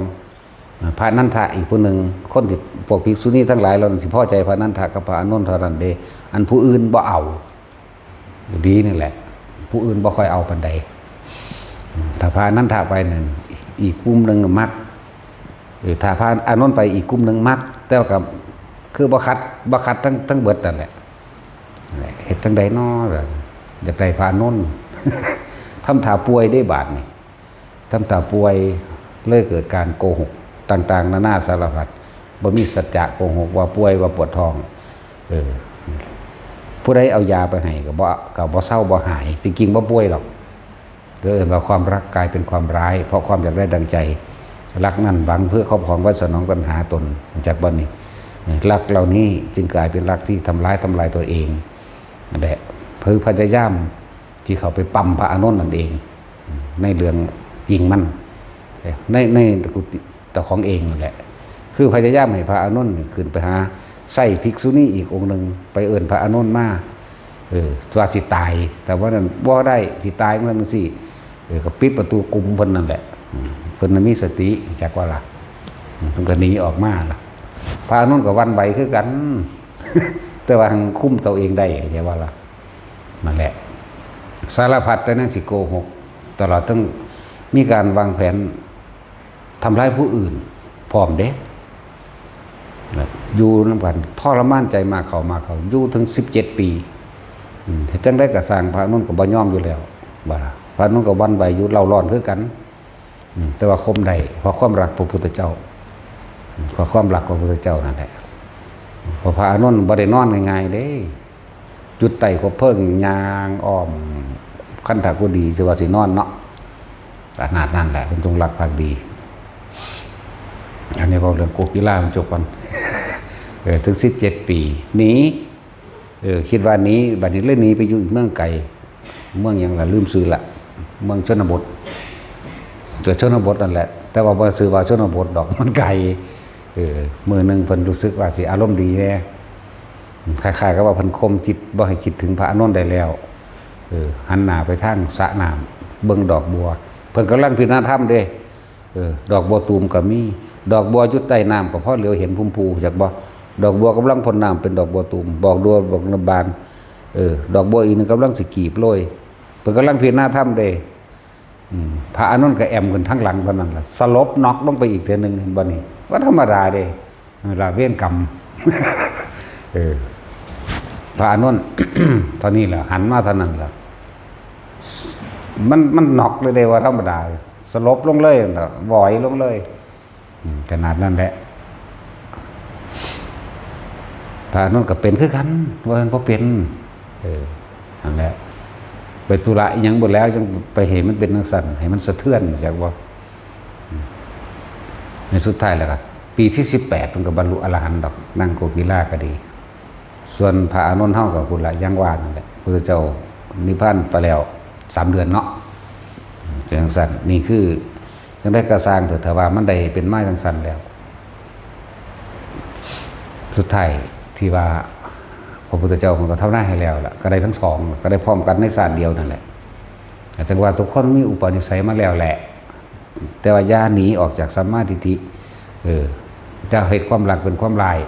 อ่า พระนันทะอีกผู้หนึ่ง คนที่พวกภิกษุณีทั้งหลายเหล่านั้นสิพอใจพระนันทะกับพระอานนท์เท่านั้นเด้ อันผู้อื่นบ่เอา ดีนี่แหละ ผู้อื่นบ่ค่อยเอาปานใด อืม ถ้าพระนันทะไปนั่น อีกกลุ่มหนึ่งมัก เออ ถ้าพระอานนท์ไปอีกกลุ่มหนึ่งมัก แต่ว่าก็คือบ่ขัด บ่ขัดทั้ง ทั้งเบิดนั่นแหละ นั่นแหละ เฮ็ดจั่งใดน้อ อยากได้พระอานนท์ ทำท่าป่วยได้บาดนี่ ทำท่าป่วย เลยเกิดการโกหกต่างๆ นานาสารพัด บ่มีสัจจะ โกหกว่าป่วย ว่าปวดท้อง เออ ผู้ใดเอายาไปให้ก็บ่ ก็บ่เซาบ่หาย จริงๆ บ่ป่วยหรอก ก็เอิ้นว่าความรักกลายเป็นความร้าย เพราะความอยากได้ดังใจ รักนั้นหวังเพื่อครอบครองไว้สนองตัณหาตน รู้จักบ่นี่ เออ รักเหล่านี้จึงกลายเป็นรักที่ทำร้าย ทำลายตัวเอง นั่นแหละ คือพยายามที่เขาไปปั๊มพระอานนท์นั่นเอง ในเรื่องจริงมัน ใน ในกุฏิเจ้าของเองนั่นแหละ คือพยายามให้พระอานนท์นี่ขึ้นไปหา ใส่ภิกษุณีอีกองค์หนึ่ง ไปเอิ้นพระอานนท์มา เออ ว่าสิตาย แต่ว่านั้นบ่ได้ สิตายจั่งซี้ เออ ก็ปิดประตูกลุ่มเพิ่นนั่นแหละ อืม เพิ่นน่ะมีสติ จักว่าล่ะ อืม เพิ่นก็หนีออกมาล่ะ พระอานนท์ก็หวั่นไหวคือกัน แต่ว่าหั้งคุมตัวเองได้ เข้าใจว่าล่ะ นั่นแหละ สารพัดแต่แนวสิโกหก ตลอดทั้งมีการวางแผนทำร้ายผู้อื่นพร้อมเด้ อยู่นำกัน ทรมานใจมากเข้า มากเข้า อยู่ถึงสิบเจ็ดปี อืม เฮ็ดจั่งใดก็ซ่าง พระอานนท์ก็บ่ยอมอยู่แล้ว ว่าล่ะ พระอานนท์ก็หวั่นไหวอยู่ เร่าร้อนคือกัน อืม แต่ว่าข่มได้ เพราะความรักพระพุทธเจ้า อืม เพราะความรักพระพุทธเจ้านั่นแหละ เพราะพระอานนท์บ่ได้นอนง่ายๆเด้ จุดไต้คบเพลิง ย่างอ้อมคันธกุฎี สิว่าสินอนเนาะ ขนาดนั้นแหละ เพิ่นจงรักภักดี อันนี้เว้าเรื่องโกกีฬามันจบก่อน เออ ถึงสิบเจ็ดปี หนี เออ คิดว่าหนี บัดนี้เลยหนีไปอยู่อีกเมืองไกล เมืองหยังล่ะ ลืมชื่อละ เมืองชนบท ก็ชนบทนั่นแหละ แต่ว่าบ่ชื่อว่าชนบทดอก มันไกล เออ มื้อหนึ่งเพิ่นรู้สึกว่าสิอารมณ์ดีแหน่ คล้ายๆกับว่าเพิ่นข่มจิตบ่ให้คิดถึงพระอานนท์ได้แล้ว เออ หันหน้าไปทางสระน้ำ เบิ่งดอกบัว เพิ่นกำลังพิจารณาธรรมเด้ เออ ดอกบัวตูมก็มี ดอกบัวอยู่ใต้น้ำก็พอเหลียวเห็นภูมิภูมิ จักบ่ ดอกบัวกำลังพ่นน้ำเป็นดอกบัวตูม ดอกบัวบาน เออ ดอกบัวอีกหนึ่งกำลังสิกีบโรย เพิ่นกำลังพิจารณาธรรมเด้ อืม พระอานนท์ก็แอ่มขึ้นทางหลังเท่านั้นล่ะ สลบน็อกลงไปอีกเทื่อหนึ่ง เห็นบ่นี่ บ่ธรรมดาเด้ นั่นล่ะเวรกรรม เออ พระอานนท์ เท่านี้แหละ หันมาเท่านั้นล่ะ มัน มันน็อกเลยเด้ บ่ธรรมดา สลบลงเลยน่ะ หวอยลงเลย อืม ขนาดนั้นแหละ พระอานนท์ก็เป็นคือกัน ว่ามันบ่เป็น เออ นั่นแหละ ไปธุระอิหยังบ่แล้ว จั่งไปให้มันเป็นจั่งซั้น ให้มันสะเทือน จักบ่ อืม ในสุดท้ายแล้วก็ ปีที่สิบแปด มันก็บรรลุอรหันต์ดอก นางโกกีฬาก็ดี ส่วนพระอานนท์เฮาก็พุ้นละ ยังว่านั่นแหละ พุทธเจ้านิพพานไปแล้วสามเดือนเนาะ จั่งซั้น นี่คือ จั่งใดก็ซ่างเถาะ ถ้าว่ามันได้เป็นมาจั่งซั้นแล้ว สุดท้ายที่ว่าพระพุทธเจ้าเพิ่นก็ทำนายให้แล้วล่ะ ก็ได้ทั้งสอง ก็ได้พร้อมกันในชาติเดียวนั่นแหละ แต่จั่งว่าทุกคนมีอุปนิสัยมาแล้วแหละ แต่ว่าอย่าหนีออกจากสัมมาทิฏฐิ เออ จะเฮ็ดความรักเป็นความร้าย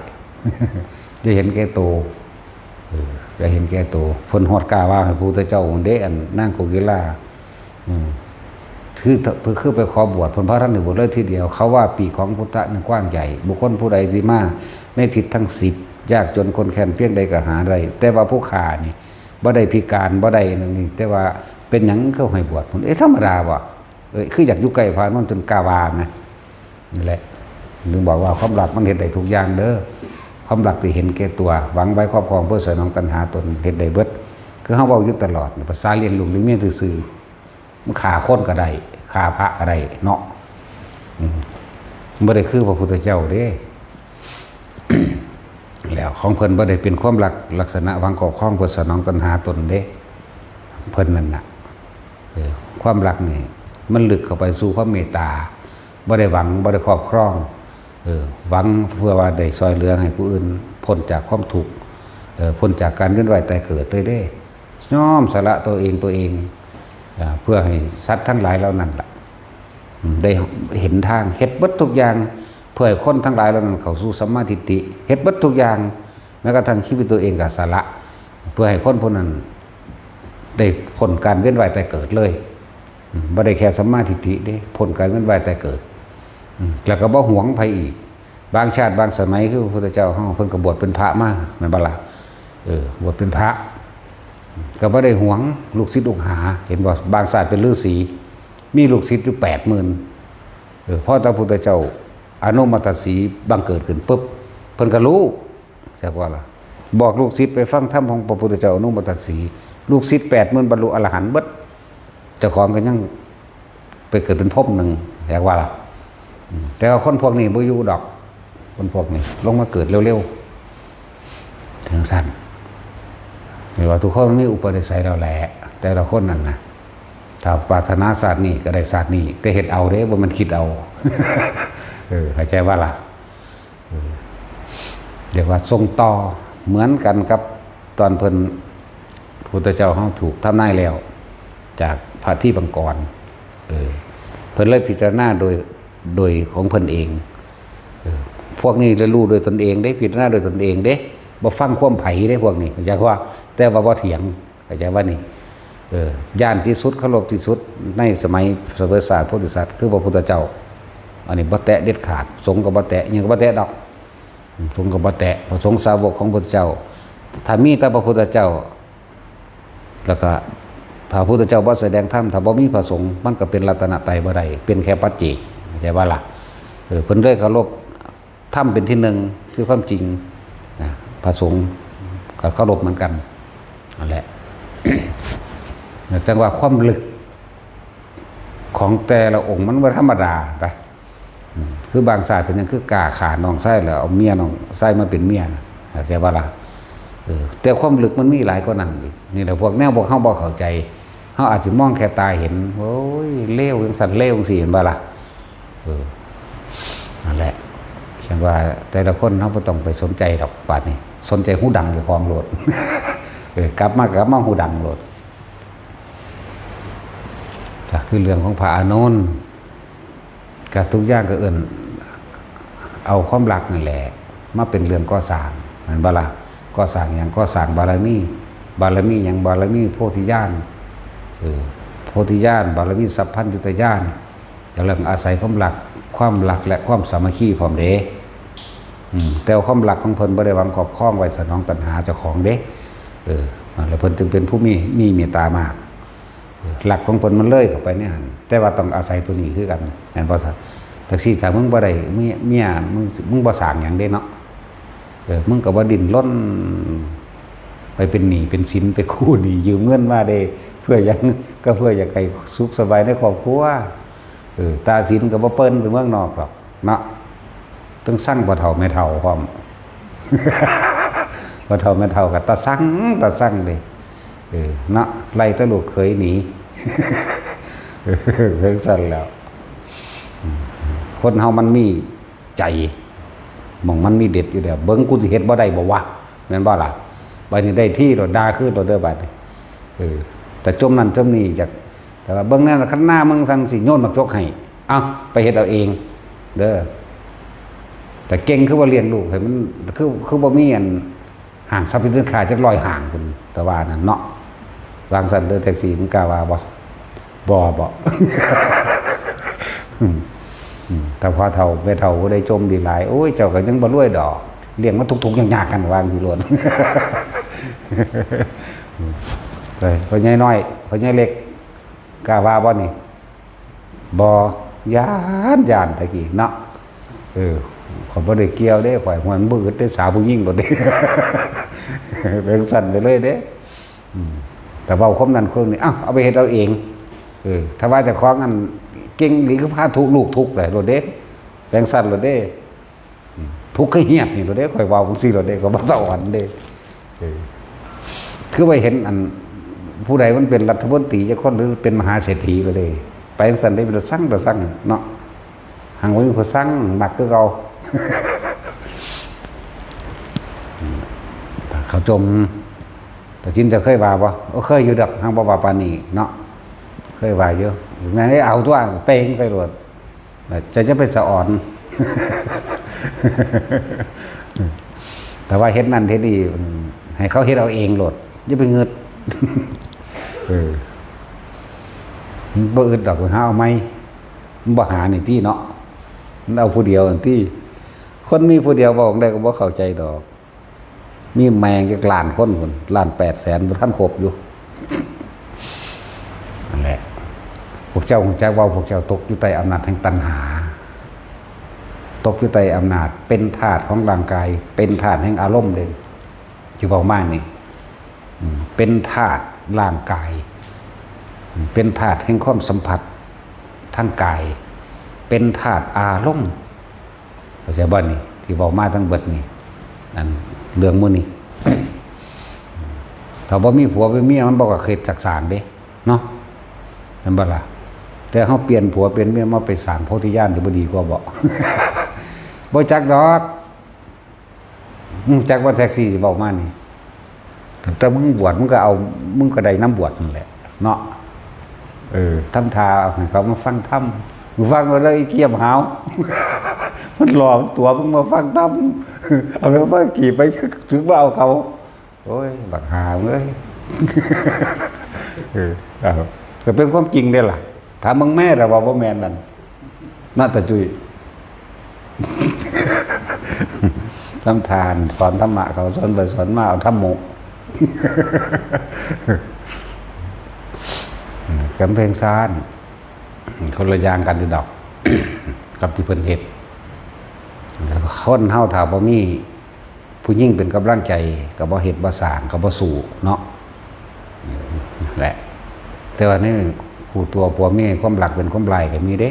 จะเห็นแก่โต เออ จะเห็นแก่โต เพิ่นฮอดกล้าว่าให้พระพุทธเจ้าองค์เด้ อันนางโกกีฬา อืม คือคือไปขอบวช เพิ่นพาท่านได้บวชเลยทีเดียว เขาว่าปีกของพุทธะนี่กว้างใหญ่ บุคคลผู้ใดที่มาในทิศทั้งสิบ ยากจนคนแค้นเพียงใดก็หาได้ แต่ว่าผู้ฆ่านี่บ่ได้พิการบ่ได้นั่นนี่ แต่ว่าเป็นหยังเขาให้บวช เอ๊ะ ธรรมดาบ่ เอ้ย คืออยากอยู่ใกล้พระอานนท์จนกล้าว่านะ นี่แหละ ถึงบอกว่าความรักมันเฮ็ดได้ทุกอย่างเด้อ ความรักที่เห็นแก่ตัว หวังไว้ครอบครองเพื่อสนองตัณหาตน เฮ็ดได้เบิด คือเฮาเว้าอยู่ตลอด ภาษาเลี้ยงลูกเลี้ยงเมียซื่อๆ มันฆ่าคนก็ได้ ฆ่าพระก็ได้เนาะ อืม บ่ได้คือพระพุทธเจ้าเด้ แล้วของเพิ่นบ่ได้เป็นความรักลักษณะหวังครอบครองเพื่อสนองตัณหาตนเด้ เพิ่นนั่นน่ะ เออ ความรักนี่มันลึกเข้าไปสู่ความเมตตา บ่ได้หวัง บ่ได้ครอบครอง เออ หวังเพื่อว่าได้ช่วยเหลือให้ผู้อื่นพ้นจากความทุกข์ เออ พ้นจากการเวียนว่ายตายเกิดเลยเด้ ยอมสละตัวเอง ตัวเอง อ่า เพื่อให้สัตว์ทั้งหลายเหล่านั้นล่ะ อืม ได้เห็นทาง เฮ็ดเบิดทุกอย่าง เพื่อให้คนทั้งหลายเหล่านั้นเข้าสู่สัมมาทิฏฐิ เฮ็ดเบิดทุกอย่าง แม้กระทั่งชีวิตตัวเองก็สละ เพื่อให้คนผู้นั้นได้พ้นการเวียนว่ายตายเกิดเลย อืม บ่ได้แค่สัมมาทิฏฐิเด้ พ้นการเวียนว่ายตายเกิด อืม แล้วก็บ่หวงไผอีก บางชาติบางสมัยคือพระพุทธเจ้าเฮา เพิ่นก็บวชเป็นพระมา แม่นบ่ล่ะ เออ บวชเป็นพระ ก็บ่ได้หวงลูกศิษย์ลูกหา เห็นบ่ บางชาติเป็นฤาษี มีลูกศิษย์อยู่แปดหมื่น เออ พอพระพุทธเจ้าอโนมตัสสีบังเกิดขึ้นปุ๊บ เพิ่นก็รู้ จักว่าล่ะ บอกลูกศิษย์ไปฟังธรรมของพระพุทธเจ้าอโนมตัสสี ลูกศิษย์แปดหมื่นบรรลุอรหันต์เบิด เจ้าของก็ยังไปเกิดเป็นพรหมหนึ่ง จักว่าล่ะ อืม แต่ว่าคนพวกนี้บ่อยู่ดอก คนพวกนี้ลงมาเกิดเร็วๆ จั่งซั้น นี่ว่าทุกคนมันมีอุปนิสัยแล้วแหละ แต่ละคนนั่นน่ะ ถ้าปรารถนาชาตินี้ก็ได้ชาตินี้ แต่เฮ็ดเอาเด้ บ่แม่นคิดเอา เออ เข้าใจบ่ล่ะ เออ เรียกว่าส่งต่อ เหมือนกันกับตอนเพิ่น พุทธเจ้าเฮาถูกทำนายแล้ว จากพระทีปังกร เออ เพิ่นเลยพิจารณาโดย โดยของเพิ่นเอง เออ พวกนี้เรียนรู้โดยตนเองเด้ พิจารณาโดยตนเองเด้ บ่ฟังความไผเด้พวกนี้ เข้าใจว่า แต่ว่าบ่เถียง เข้าใจว่านี่ เออ ย่านที่สุด เคารพที่สุด ในสมัยเสวยศาสตร์โพธิสัตว์ คือพระพุทธเจ้า อันนี้บ่แตะเด็ดขาด สงฆ์ก็บ่แตะ หยังก็บ่แตะดอก สงฆ์ก็บ่แตะ พระสงฆ์สาวกของพระพุทธเจ้า ถ้ามีแต่พระพุทธเจ้า แล้วก็พระพุทธเจ้าบ่แสดงธรรม ถ้าบ่มีพระสงฆ์ มันก็เป็นรัตนตรัยบ่ได้ เป็นแค่ปัจเจก เข้าใจบ่ล่ะ เออ เพิ่นเลยเคารพธรรมเป็นที่หนึ่ง คือความจริง นะ พระสงฆ์ก็เคารพเหมือนกัน นั่นแหละ จั่งว่าความลึกของแต่ละองค์มันบ่ธรรมดาไป อืม คือบางชาติเป็นหยังคือกล้าฆ่าน้องชายแล้วเอาเมียน้องชายมาเป็นเมียนะ เข้าใจบ่ล่ะ เออ แต่ความลึกมันมีหลายกว่านั้นอีก นี่แหละพวกแนวพวกเฮาบ่เข้าใจ เฮาอาจสิมองแค่ตาเห็น โอ้ย เลวจั่งซั้น เลวจั่งซี้ เห็นบ่ล่ะ เออ นั่นแหละ จั่งว่าแต่ละคนเฮาบ่ต้องไปสนใจดอก บาดนี้ สนใจฮูดังเจ้าของโลด เออ กลับมา กลับมาฮูดังโลด ก็คือเรื่องของพระอานนท์ ก็ทุกอย่างก็เอิ้นเอาความรักนั่นแหละ มาเป็นเรื่องก่อสร้าง แม่นบ่ล่ะ ก่อสร้างหยัง ก่อสร้างบารมี บารมีหยัง บารมีโพธิญาณ เออ โพธิญาณ บารมีสัพพัญญุตญาณ ก็เรื่องอาศัยความรัก ความรักและความสามัคคีพร้อมเด้ อืม แต่ว่าความรักของเพิ่นบ่ได้หวังครอบครองไว้สนองตัณหาเจ้าของเด้ เออ นั่นแหละเพิ่นจึงเป็นผู้มี มีเมตตามาก เออ รักของเพิ่นมันเลยเข้าไปในหั่น แต่ว่าต้องอาศัยตัวนี้คือกัน แม่นบ่ซะ จั่งซี้ถ้ามึงบ่ได้เมีย เมีย มึง มึงบ่สร้างหยังเด้เนาะ เออ มึงก็บ่ดิ้นรน ไปเป็นหนี้เป็นสิน ไปกู้หนี้ยืมเงินมาเด้ เพื่อหยัง ก็เพื่ออยากให้สุขสบายในครอบครัว เออ ตาสินก็บ่เปิ้นไปเมืองนอกดอกเนาะ ต้องสั่งพ่อเฒ่าแม่เฒ่าพร้อม พ่อเฒ่าแม่เฒ่าก็ตาสั่ง ตาสั่งเด้ เออ เนาะ ไล่แต่ลูกเขยหนี เออ จั่งซั้นแล้ว อืม คนเฮามันมีใจ หม่องมันมีเด็ดอยู่แล้ว เบิ่งกูสิเฮ็ดบ่ได้บ่วะ แม่นบ่ล่ะ บัดนี้ได้ทีโลด ด่าคืนโลดเด้อบัดนี้ เออ แต่จมนั่นจมนี่จัก แต่ว่าเบิ่งแนวคันหน้ามึงสั่งสิโยนหมากจกให้ เอ้า ไปเฮ็ดเอาเอง เด้อ แต่เก่งคือว่าเลี้ยงลูกให้มัน คือ คือบ่มีอันห้างสรรพสินค้าจักร้อยห้างพุ้น แต่ว่านั่นเนาะ วางซั่นเด้อ แท็กซี่ มึงกล้าว่าบ่ บ่ บ่ อืม อืม ถ้าพ่อเฒ่าแม่เฒ่าผู้ใดจมดีหลาย โอ้ย เจ้าก็ยังบ่รวยดอก เลี้ยงมาทุกข์ๆยากๆ กัน ว่าจั่งซี้โลด ไป พ่อใหญ่น้อย พ่อใหญ่เล็ก กล้าว่าบ่นี่ บ่ ย้าน ย้านแต่กี้เนาะ เออ ข้อยบ่ได้เกี่ยวเด้ ข้อย มันบ่อึดเด้ สาวผู้หญิงโลดเด้ เป็นซั่นไปเลยเด้ อืม แต่เว้าความนั้นความนี้ อ้าว เอาไปเฮ็ดเอาเอง เออ ถ้าว่าเจ้าของอันเก่งอีหลี คือพาทุกข์ ลูกทุกข์ได้โลดเด้ เป็นซั่นโลดเด้ อืม ทุกข์คือเฮียดนี่โลดเด้ ข้อยเว้าจั่งซี้โลดเด้ ข้อยบ่สะออนเด้ เออ คือไปเห็นอัน ผู้ใดมันเป็นรัฐมนตรีจักคน หรือเป็นมหาเศรษฐีโลดเด้ ไปจั่งซั่นเด้ เป็นตาซัง ตาซังเนาะ หังบ่มีผู้ซัง มักคือเก่า เขาจม ตาจินเจ้าเคยว่าบ่ โอ้ เคยอยู่ดอก หังบ่ว่าปานนี้เนาะ เคยว่าอยู่ แม่นเอ้ย เอาตัว เป่งใส่โลด เจ้าจะไปสะออน แต่ว่าเฮ็ดนั่นเฮ็ดนี่ อืม ให้เขาเฮ็ดเอาเองโลด อย่าไปงึด เออ มันบ่อึดดอก ไปหาเอาใหม่ มันบ่หานี่ติเนาะ มันเอาผู้เดียวนั่นติ คนมีผู้เดียว เว้าจั่งใดก็บ่เข้าใจดอก มีแม่งจักล้านคนพุ้น ล้านแปดแสน บ่ทันครบอยู่ นั่นแหละ พวกเจ้ารู้จักว่าพวกเจ้าตกอยู่ใต้อำนาจแห่งตัณหา ตกอยู่ใต้อำนาจ เป็นทาสของร่างกาย เป็นทาสแห่งอารมณ์เด้ ที่เว้ามานี่ อืม เป็นทาสร่างกาย อืม เป็นทาสแห่งความสัมผัสทางกาย เป็นทาสอารมณ์ เข้าใจบ่นี่ ที่เว้ามาทั้งเบิดนี่ นั่น เรื่องหมู่นี้ ถ้าบ่มีผัวเป็นเมีย มันบ่ก็เฮ็ดจักสร้างเด้ เนาะ แม่นบ่ล่ะ แต่เฮาเปลี่ยนผัวเปลี่ยนเมียมาไปสร้างโพธิญาณ สิบ่ดีกว่าบ่ บ่จักดอก อืม จักว่าแท็กซี่สิเว้ามานี่ แต่มึงบวช มึงก็เอา มึงก็ได้นำบวชนั่นแหละ เนาะ เออ ทำท่าให้เขามาฟังธรรม มึงฟังเอาเด้อ อีเกียมหาว มันหลอกตัวมึงมาฟังธรรม เอาไปฟังขี่ไป ถึงว่าเอาเขา โอ้ย บักหาเอ้ย เออ เอา ก็เป็นความจริงเด้ล่ะ ถามมึงแม่ แต่ว่าบ่แม่นนั่น นาตาจุย ทำทาน สอนธรรมะเขา สอนไปสอนมา เอาธรรมโม กำแพงซ่าน คนละอย่างกันอยู่ดอก กับที่เพิ่นเฮ็ด คนเฮาถ้าบ่มีผู้หญิงเป็นกำลังใจ ก็บ่เฮ็ดบ่สร้าง ก็บ่สู้เนาะ แหละ แต่ว่าในคู่ตัวผัวเมีย ความรักเป็นความร้ายก็มีเด้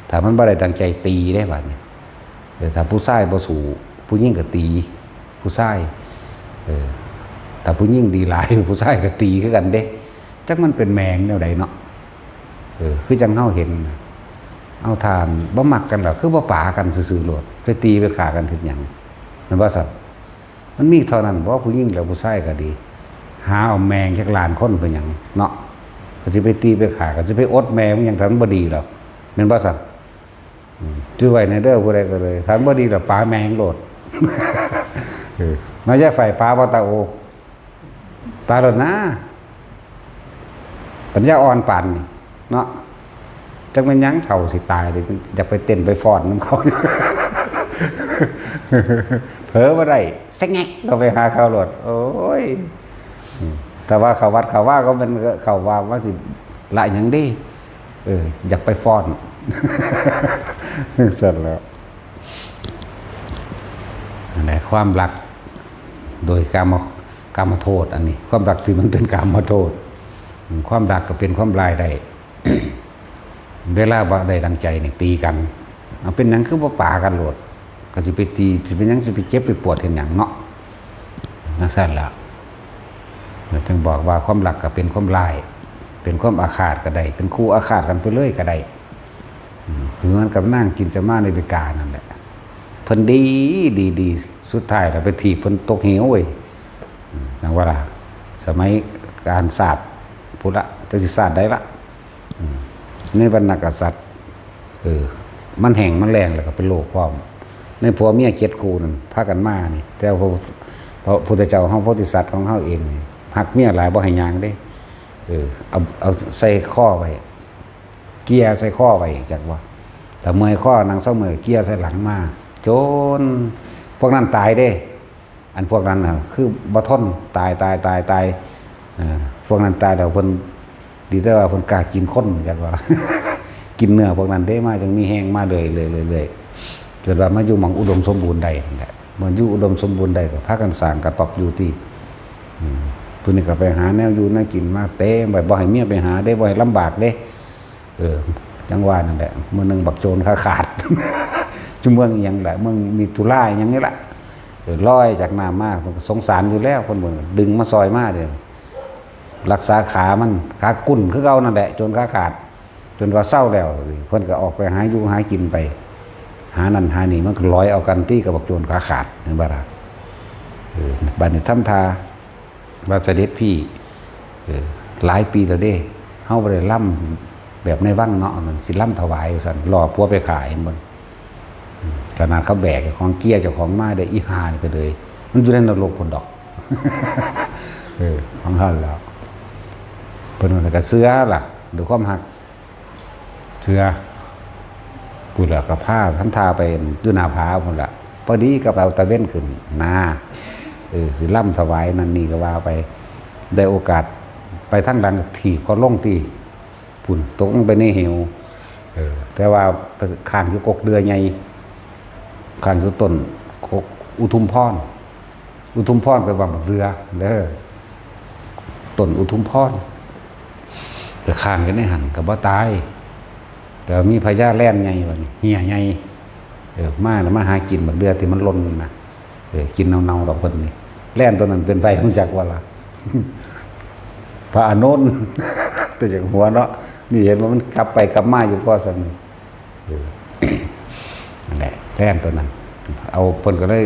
ถ้ามันบ่ได้ดังใจตีเด้ บาดนี้ เออ ถ้าผู้ชายบ่สู้ ผู้หญิงก็ตีผู้ชาย เออ ถ้าผู้หญิงดีหลาย ผู้ชายก็ตีคือกันเด้ จักมันเป็นแมงแนวใดเนาะ เออ คือจั่งเฮาเห็น เอาทาน บ่มักกันหรอก คือบ่ปากันซื่อๆโลด ไปตีไปฆ่ากันเฮ็ดหยัง แม่นบ่ซั่น มันมีเท่านั้นบ่ ผู้หญิงแล้วผู้ชายก็ดี หาเอาแมงจักล้านคนไปหยังเนาะ ก็สิไปตีไปฆ่า ก็สิไปอดแมงหยัง ถ้ามันบ่ดีแล้ว แม่นบ่ซั่น อืม จื่อไว้แน่เด้อ ผู้ใดก็เลย ถ้ามันบ่ดีแล้ว ปาแมงโลด เออ มาอย่าไฟปาบ่ตาโอ ปาโลดนะ ปัญญาอ่อนปานนี่เนาะ จักแม่นหยัง เฒ่าสิตายเลย อยากไปเต้นไปฟ้อนนำเขา เผลอบ่ได้ สะแงกเข้าไปหาเขาโลด โอ้ย อืม แต่ว่าเข้าวัดเข้าวาก็แม่น เข้าว่าว่าสิละหยังเด้ เออ อยากไปฟ้อน ซั่นแหล้ว นั่นแหละ ความรักโดยกาม กามโทษ อันนี้ ความรักที่มันเป็นกามโทษ อืม ความรักก็เป็นความร้ายได้ เวลาบ่ได้ดังใจนี่ตีกัน เอาเป็นหยังคือบ่ปากันโลด ก็สิไปตี สิเป็นหยัง สิไปเจ็บไปปวดเฮ็ดหยังเนาะ จั่งซั่นล่ะ แล้วจึงบอกว่าความรักก็เป็นความร้าย เป็นความอาฆาตก็ได้ เป็นคู่อาฆาตกันไปเลยก็ได้ อืม คือเหมือนกับนางกินจมาในบิกานั่นแหละ เพิ่นดี ดี ดี สุดท้ายแล้วไปถีบเพิ่นตกเหวเว้ย อืม จั่งว่าล่ะ สมัยกาลชาติพุ้นละ จักสิชาติใดละ อืม ในวรรณกษัตริย์ เออ มันแห้งมันแล้งแล้วก็เป็นโรคพร้อม ในผัวเมียเจ็ดคู่นั่น พากันมานี่ แต่ว่าพระ พระพุทธเจ้าเฮา โพธิสัตว์ของเฮาเองนี่ ฮักเมียหลาย บ่ให้ย่างเด้ เออ เอา เอาใส่คอไว้ เกียร์ใส่ข้อไว้จักว่า แต่เมื่อยข้อนั่งเศร้าเมื่อยเกียร์ใส่หลังมา จนพวกนั้นตายเด้ อันพวกนั้นน่ะคือบ่ทน ตายตายตายตายเออพวกนั้นตายแล้วเพิ่นดีแต่ว่าเพิ่นกล้ากินคนจักว่า กินเนื้อพวกนั้นเด้มาจังมีแฮงมาเรื่อยเรื่อยเรื่อยเรื่อยจนว่ามาอยู่หม่องอุดมสมบูรณ์ได้นั่นแหละเมื่ออยู่อุดมสมบูรณ์ได้ก็พากันสร้างกระต๊อบอยู่ที่อืมผู้นี้ก็ไปหาแนวอยู่แนวกินมาเต็มไปบ่ให้เมียไปหาเด้บ่ให้ลำบากเด้ เออจังว่านั่นแหละมื้อหนึ่งบักโจรขาขาด จุเมืองอิหยังแหละเมืองมิถุราอิหยังนี่แหละเออลอยจากน้ำมาเพิ่นก็สงสารอยู่แล้วคนเพิ่นก็ดึงมาซอยมาเด้อรักษาขามันขากุ่นคือเก่านั่นแหละโจรขาขาด จนว่าเศร้าแล้วเพิ่นก็ออกไปหาอยู่หากินไป หานั่นหานี่มันก็ลอยเอากันตี้กับบักโจรขาขาดเห็นบ่ล่ะเออบัดนี้ทำท่า ว่าเสด็จพี่เออหลายปีแล้วเด้เฮาบ่ได้ล่ำแบบในวังเนาะมันสิล่ำถวายว่าซั่นรอผัวไปขายมันขนาดเขาแบกของเกียร์เจ้าของมาได้อีห่านี่ก็เลยมันอยู่ในนรกพุ่นดอกเออของเฮาแล้วเพิ่นว่าก็เชื่อล่ะด้วยความฮัก เชื่อพุ้นละก็พาทำท่าไปอยู่หน้าผาพุ้นละพอดีก็ไปเอาตะเวนขึ้นนาเออสิล่ำถวายนั่นนี่ก็ว่าไป ได้โอกาสไปทางหลังถีบเขาลงที่พุ้นตกลงไปในเหวเออแต่ว่าค้างอยู่กกเดือใหญ่ค้างอยู่ต้นกกอุทุมพร อุทุมพรไปว่าบักเดือเด้อต้นอุทุมพรแต่ค้างอยู่ในหั่นก็บ่ตาย แต่ว่ามีพญาแล่นใหญ่บัดนี้เหี่ยใหญ่เออมาแล้วมาหากินบักเดือที่มันหล่นนะเออกินเน่าๆดอกเพิ่นนี่แล่นตัวนั้นเป็นไผฮู้จักว่าล่ะพระอานนท์แต่จักหัวเนาะนี่เห็นว่ามันกลับไปกลับมาอยู่พอซั่นเออนั่นแหละแล่นตัวนั้น เอาเพิ่นก็เลย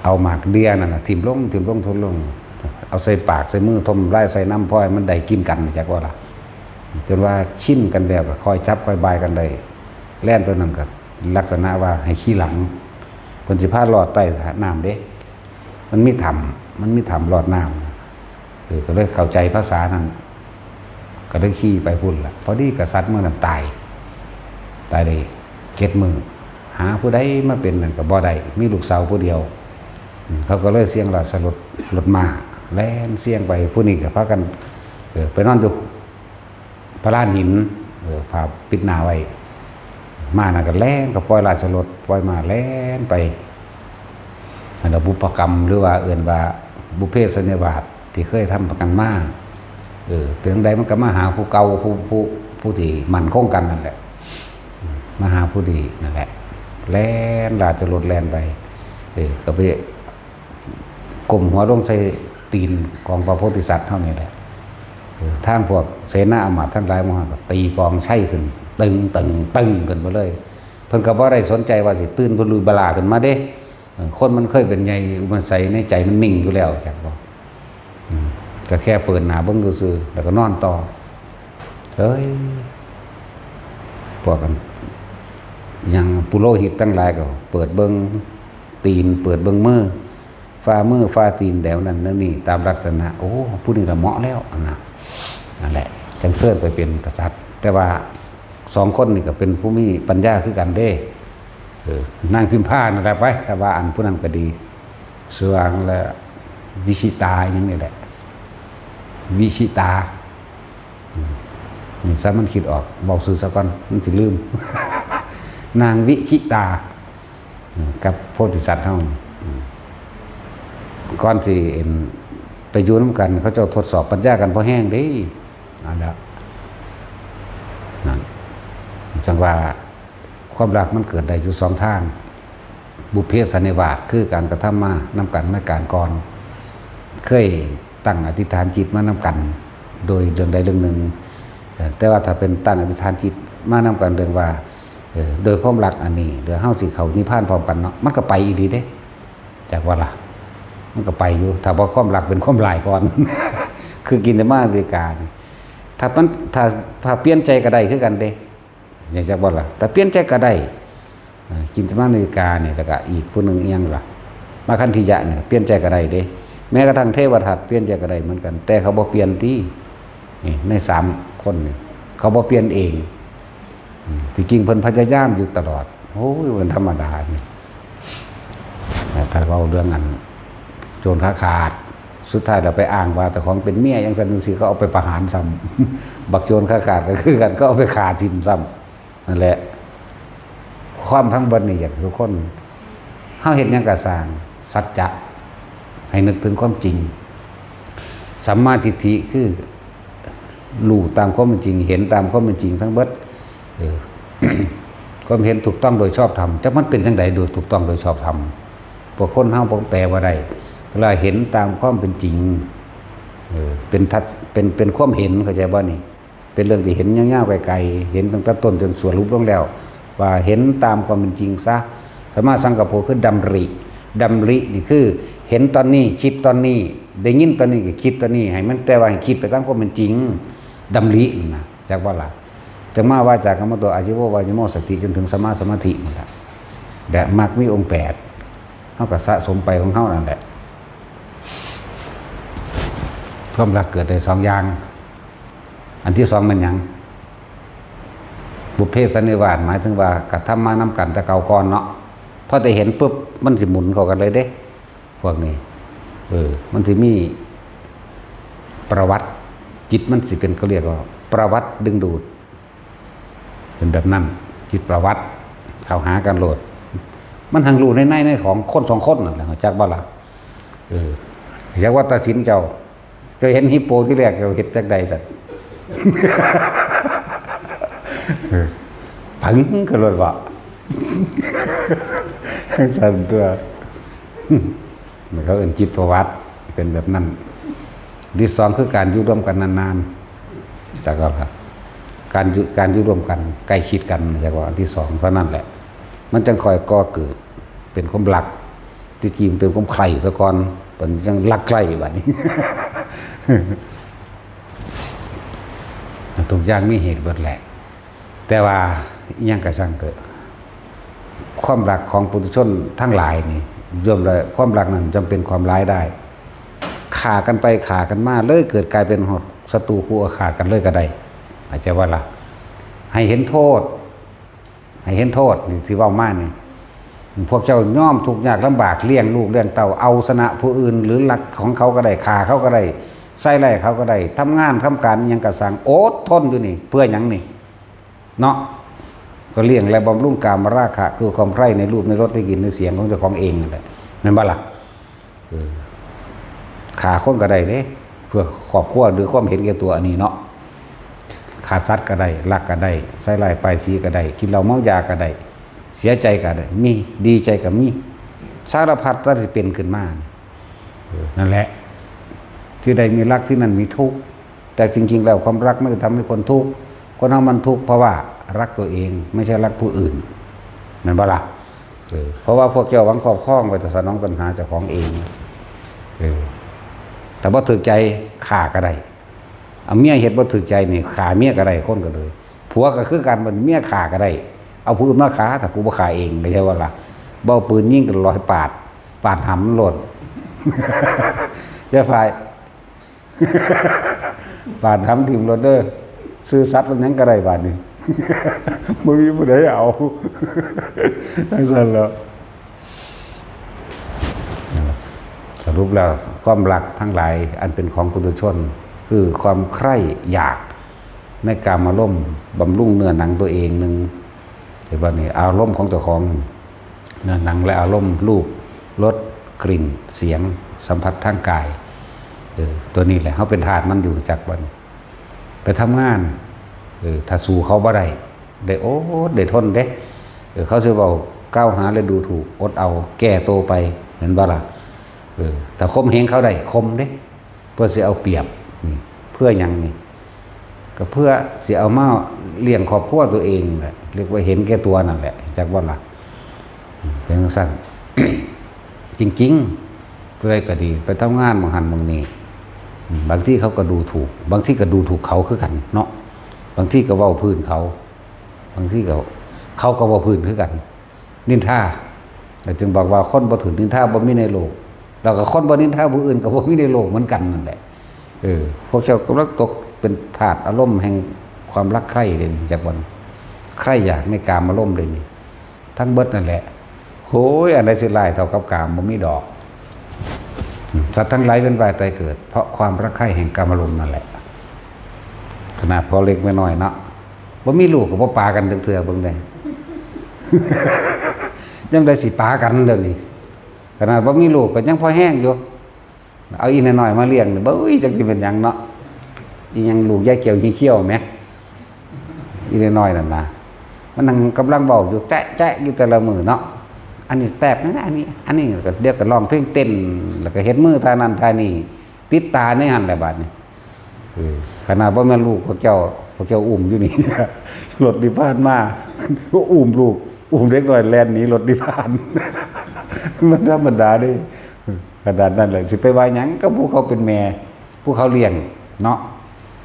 เอาหมากเดือนั่นน่ะถิ่มลงถิ่มลงถิ่มลง เอาใส่ปากใส่มือถมลายใส่น้ำพอให้มันได้กินกันจักว่าล่ะจนว่าชินกันแล้วก็ค่อยจับค่อยบายกันได้แล่นตัวนั้นก็ลักษณะว่าให้ขี่หลังเพิ่นสิพาลอดใต้น้ำเด้มันมีถ้ำมันมีถ้ำลอดน้ำเออก็เลยเข้าใจภาษานั้น ก็เลยขี่ไปพุ้นละพอดีกษัตริย์เมืองนั้นตาย ตายได้เจ็ดมื้อหาผู้ใดมาเป็นนั่นก็บ่ได้มีลูกสาวผู้เดียวอืมเขาก็เลยเสี่ยงราชรถรถม้าแล่นเสี่ยงไปผู้นี้ก็พากันเออไปนอนอยู่พระลานหินเออผ้าปิดหน้าไว้ม้านั่นก็แล่นก็ปล่อยราชรถปล่อยม้าแล่นไป อันนั้นบุพกรรมหรือว่าเอิ้นว่าบุพเพสันนิวาสที่เคยทำกันมาเออเป็นจั่งใดมันก็มาหาผู้เก่าผู้ผู้ผู้ที่มั่นคงกันนั่นแหละมาหาผู้ดีนั่นแหละแล่นราชรถแล่นไปเออก็ไปก้มหัวลงใส่ตีนของพระโพธิสัตว์เท่านี้แหละเออทางพวกเสนาอำมาตย์ทั้งหลายมันก็ตีกลองไชขึ้นตึงตึงตึงกันไปเลยเพิ่นก็บ่ได้สนใจว่าสิตื่นเพิ่นลุยบลาขึ้นมาเด้ เออคนมันเคยเป็นใหญ่อุปนิสัยในใจมันนิ่งอยู่แล้วจักบ่อืมก็แค่เปิดหน้าเบิ่งซื่อๆแล้วก็นอนต่อเฮ้ยพวกกันยังปุโรหิตทั้งหลายก็เปิดเบิ่งตีนเปิดเบิ่งมือฝ่ามือฝ่าตีนแถวนั้นนั่นนี่ตามลักษณะโอ้ผู้นี้ละเหมาะแล้วนะนั่นแหละจังเชิญไปเป็นกษัตริย์ แต่ว่าสองคนนี่ก็เป็นผู้มีปัญญาคือกันเด้ เออนางพิมพานั่นแหละไปแต่ว่าอันผู้นั้นก็ดีสว่างและวิชิตาอย่างนี้แหละวิชิตาอืมนี่ซะมันคิดออกบอกซื้อซะก่อนมันสิลืม นางวิชิตาอืมกับโพธิสัตว์เฮาอืมก่อนสิเอ็นไปอยู่นำกัน เขาเจ้าทดสอบปัญญากันพอแห้งเด้นั่นแหละนั่นจังว่า ความรักมันเกิดได้อยู่สองทาง บุพเพสันนิวาสคือการกระทำมานำกันในการก่อน เคยตั้งอธิษฐานจิตมานำกัน โดยเรื่องใดเรื่องหนึ่งเอ่อแต่ว่าถ้าเป็นตั้งอธิษฐานจิตมานำกันเรื่องว่าเอ่อโดยความรักอันนี้เดี๋ยวเฮาสิเข้านิพพานพร้อมกันเนาะมันก็ไปอีหลีเด้จักว่าล่ะมันก็ไปอยู่ถ้าว่าความรักเป็นความหลายก่อน คือกินแต่มาอเมริกานี่ถ้ามันถ้าถ้าเปลี่ยนใจก็ได้คือกันเด้ จั่งจักบ่ล่ะแต่เปลี่ยนใจก็ได้อ่ากินจะมาอเมริกานี่แล้วก็อีกผู้หนึ่งอีหยังล่ะมาคันธิยะนี่เปลี่ยนใจก็ได้เด้แม้กระทั่งเทวทัตเปลี่ยนใจก็ได้เหมือนกัน แต่เขาบ่เปลี่ยนตินี่ในสามคนนี่ เขาบ่เปลี่ยนเอง อืม ที่จริงเพิ่นพยายามอยู่ตลอด โอ้ย มันธรรมดานี่ แต่ถ้าเว้าเรื่องอันโจรขาขาด สุดท้ายแล้วไปอ้างว่าเจ้าของเป็นเมียจั่งซั้นจั่งซี้ ก็เอาไปประหารซ้ำ บักโจรขาขาดก็คือกัน ก็เอาไปฆ่าทิ่มซ้ำ นั่นแหละ ความทั้งเบิดนี่อยากให้ทุกคน เฮาเฮ็ดหยังก็ซ่าง สัจจะ ให้นึกถึงความจริง สัมมาทิฏฐิคือ รู้ตามความเป็นจริง เห็นตามความเป็นจริงทั้งเบิด เออ ความเห็นถูกต้องโดยชอบธรรม จักมันเป็นจั่งใดโดยถูกต้องโดยชอบธรรม พวกคนเฮาบ่แปลว่าได้ แต่ว่าเห็นตามความเป็นจริง เออ เป็นทัศ- เป็น- เป็นความเห็น เข้าใจบ่นี่ เป็นเรื่องที่เห็นยาวๆไกลๆ เห็นตั้งแต่ต้นจนสรุปลงแล้ว ว่าเห็นตามความเป็นจริงซะ สัมมาสังกัปโปคือดำริ ดำรินี่คือ เห็นตอนนี้ คิดตอนนี้ ได้ยินตอนนี้ก็คิดตอนนี้ ให้มัน แต่ว่าให้คิดไปตามความเป็นจริง ดำรินั่นนะ จักบ่ล่ะ จั่งมาวาจากรรมโต อาชีวะวายโม สติ จนถึงสัมมาสมาธินี่ล่ะ และมรรคมีองค์แปด เฮาก็สะสมไปของเฮานั่นแหละ ความรักเกิดได้สองอย่าง อันที่สองมันหยัง บุพเพสันนิวาส หมายถึงว่ากระทำมานำกันแต่เก่าก่อนเนาะ พอได้เห็นปุ๊บ มันสิหมุนเข้ากันเลยเด้ พวกนี้ เออ มันสิมีประวัติ จิตมันสิเป็น เขาเรียกว่าประวัติดึงดูด เป็นแบบนั้น จิตประวัติ เข้าหากันโลด มันหังรู้ในในในของคนสองคนนั่นแหละ จักบ่ล่ะ เออ อยากว่าตัดสินเจ้า เจ้าเห็นฮิปโปที่แรก เจ้าเฮ็ดจั่งใดสัตว์ เออ ผึ้งก็เลยว่า สั่นตัว มันเขาเอิ้นจิตประวัติ เป็นแบบนั้น ที่สองคือการอยู่ร่วมกันนานๆ จากก็ครับ การอยู่- การอยู่ร่วมกัน ใกล้ชิดกัน จากว่าอันที่สองเท่านั้นแหละ มันจั่งค่อยก่อเกิด เป็นความรัก ที่จริงเป็นความใคร่ซะก่อน มันจั่งรักใคร่บัดนี้ ทุกอย่างมีเหตุเบิดแหละ แต่ว่าอิหยังก็ช่างเถอะ ความรักของปุถุชนทั้งหลายนี่ ย่อมละ- ความรักนั้นจำเป็นความร้ายได้ ฆ่ากันไปฆ่ากันมา เลยเกิดกลายเป็นฮอดศัตรูคู่อาฆาตกันเลยก็ได้ เข้าใจบ่ล่ะ ให้เห็นโทษ ให้เห็นโทษนี่ที่เว้ามานี่ พวกเจ้ายอมทุกข์ยากลำบาก เลี้ยงลูกเลี้ยงเต้า เอาชนะผู้อื่น หรือรักของเขาก็ได้ ฆ่าเขาก็ได้ ใส่ร้ายเขาก็ได้ ทำงานทำการอิหยังก็ซ่าง อดทนอยู่นี่ เพื่อหยังนี่ เนาะ ก็เลี้ยงและบำรุงกามราคะ คือความใคร่ในรูปในรสในกลิ่นในเสียงของเจ้าของเองนั่นแหละ แม่นบ่ล่ะ เออ ฆ่าคนก็ได้เด้ เพื่อครอบครัว หรือความเห็นแก่ตัว อันนี้เนาะ ฆ่าสัตว์ก็ได้ ลักก็ได้ ใส่ร้ายป้ายสีก็ได้ กินเหล้าเมายาก็ได้ เสียใจก็ได้ มี ดีใจก็มี สารพัดที่เป็นขึ้นมานี่ เออ นั่นแหละ ที่ใดมีรักที่นั่นมีทุกข์ แต่จริงๆแล้วความรักไม่ได้ทำให้คนทุกข์ คนเฮามันทุกข์เพราะว่ารักตัวเอง ไม่ใช่รักผู้อื่น แม่นบ่ล่ะ เออ เพราะว่าพวกเจ้าหวังครอบครองไว้แต่สนองตัณหาเจ้าของเอง เออ ถ้าบ่ถืกใจฆ่าก็ได้ เอาเมียเฮ็ดบ่ถืกใจนี่ฆ่าเมียก็ได้ คนก็เลย ผัวก็คือกัน มันเมียฆ่าก็ได้ เอาผู้อื่นมาฆ่า ถ้ากูบ่ฆ่าเอง เข้าใจบ่ล่ะ บ่เอาปืนยิงกันร้อยปาด ปาดหำมันโลด อย่าฝ่าย ปาดหำถิ่มโลดเด้อ ซื่อสัตย์มันหยังก็ได้บาดนี้ บ่มีผู้ใดเอา จั่งซั่นแหล้ว สรุปแล้วความรักทั้งหลายอันเป็นของปุถุชน คือความใคร่อยากในกามารมณ์ บำรุงเนื้อหนังตัวเองหนึ่ง แต่ว่านี่อารมณ์ของเจ้าของ เนื้อหนังและอารมณ์ รูป รส กลิ่น เสียง สัมผัสทางกาย เออ ตัวนี้แหละ เฮาเป็นทาสมันอยู่ จักบ่ ไปทำงาน เออ ถ้าสู้เขาบ่ได้ ได้อดได้ทนเด้ เออ เขาสิเว้ากล่าวหาและดูถูก อดเอา แก้ตัวไป แม่นบ่ล่ะ เออ ถ้าข่มเหงเขาได้ ข่มเด้ เพื่อสิเอาเปรียบ นี่ เพื่อหยังนี่ ก็เพื่อสิเอามาเลี้ยงครอบครัวตัวเองแหละ เรียกว่าเห็นแก่ตัวนั่นแหละ จักบ่ล่ะ เป็นจั่งซั่น จริงๆ ผู้ใดก็ดี ไปทำงานหม่องหั่นหม่องนี่ บางทีเขาก็ดูถูก บางทีก็ดูถูกเขาคือกันเนาะ บางทีก็เว้าพื้นเขา บางทีก็ เขาก็เว้าพื้นคือกัน นินทา แล้วจึงบอกว่าคนบ่ถูกนินทาบ่มีในโลก แล้วก็คนบ่นินทาผู้อื่นก็บ่มีในโลกเหมือนกันนั่นแหละ เออ พวกเจ้ากำลังตกเป็นทาสอารมณ์แห่ง ความรักใคร่เด้นี่ จักวัน ใคร่อยากในกามารมณ์เด้นี่ ทั้งเบิดนั่นแหละ โอ้ย อันใดสิร้ายเท่ากับกาม บ่มีดอก สัตว์ทั้งหลายเวียนว่ายตายเกิด เพราะความรักใคร่แห่งกามารมณ์นั่นแหละ ขนาดพ่อเล็กแม่น้อยเนาะ บ่มีลูกก็บ่ปากันจักเทื่อ เบิ่งเด้ ยังได้สิปากันเดี๋ยวนี้ ขนาดบ่มีลูกก็ยังพอแฮงอยู่ เอาอีน้อยๆมาเลี้ยงนี่ เบ้ย จักสิเป็นหยังเนาะ อีหยังลูกยายเขียวเขี้ยวแหม อีน้อยๆนั่นนะ มันนั่งกำลังเว้าอยู่ แจ๊ะๆอยู่แต่ละมื้อเนาะ อันนี้แตบนะ อันนี้ อันนี้ ก็เดี๋ยวก็ร้องเพลงเต้น แล้วก็เฮ็ดมือท่านั้นท่านี้ ติดตาในหั่นแหละบัดนี้ เออ ขนาดบ่แม่นลูกพวกเจ้า พวกเจ้าอุ้มอยู่นี่ รถนิพพานมา ก็อุ้มลูก อุ้มเด็กน้อยแล่นหนีรถนิพพาน มันธรรมดาเด้ ขนาดนั้นเลย สิไปว่าหยังกับผู้เขาเป็นแม่ ผู้เขาเลี้ยงเนาะ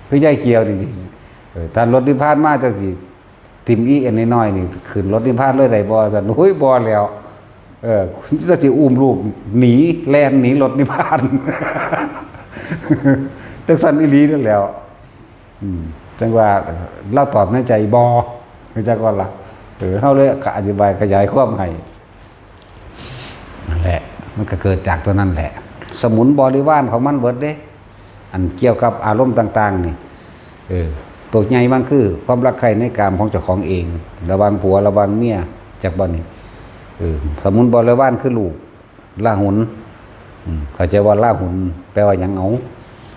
คือยายเขียวนี่ เออ ถ้ารถนิพพานมาจังสิ ถิ่มอีอันน้อยๆนี่ ขึ้นรถนิพพานเลยได้บ่ ซั่น โอ้ย บ่แล้ว เออ จะสิอุ้มลูกหนี แล่นหนีรถนิพพาน จังซั่นอีหลีนั่นแหล้ว อืม จังว่า ลาวตอบในใจ บ่ จักว่าล่ะ เออ เฮาเลยอธิบายขยายความให้ นั่นแหละ มันก็เกิดจากตัวนั้นแหละ สมุนบริวารของมันเบิดเด้ อันเกี่ยวกับอารมณ์ต่างๆนี่ เออ ตัวใหญ่มันคือความรักใคร่ในกามของเจ้าของเอง ระหว่างผัว ระหว่างเมีย จักบ่นี่ เออ สมุนบริวารคือลูก ราหุล อืม เข้าใจว่าราหุล แปลว่าหยังเอา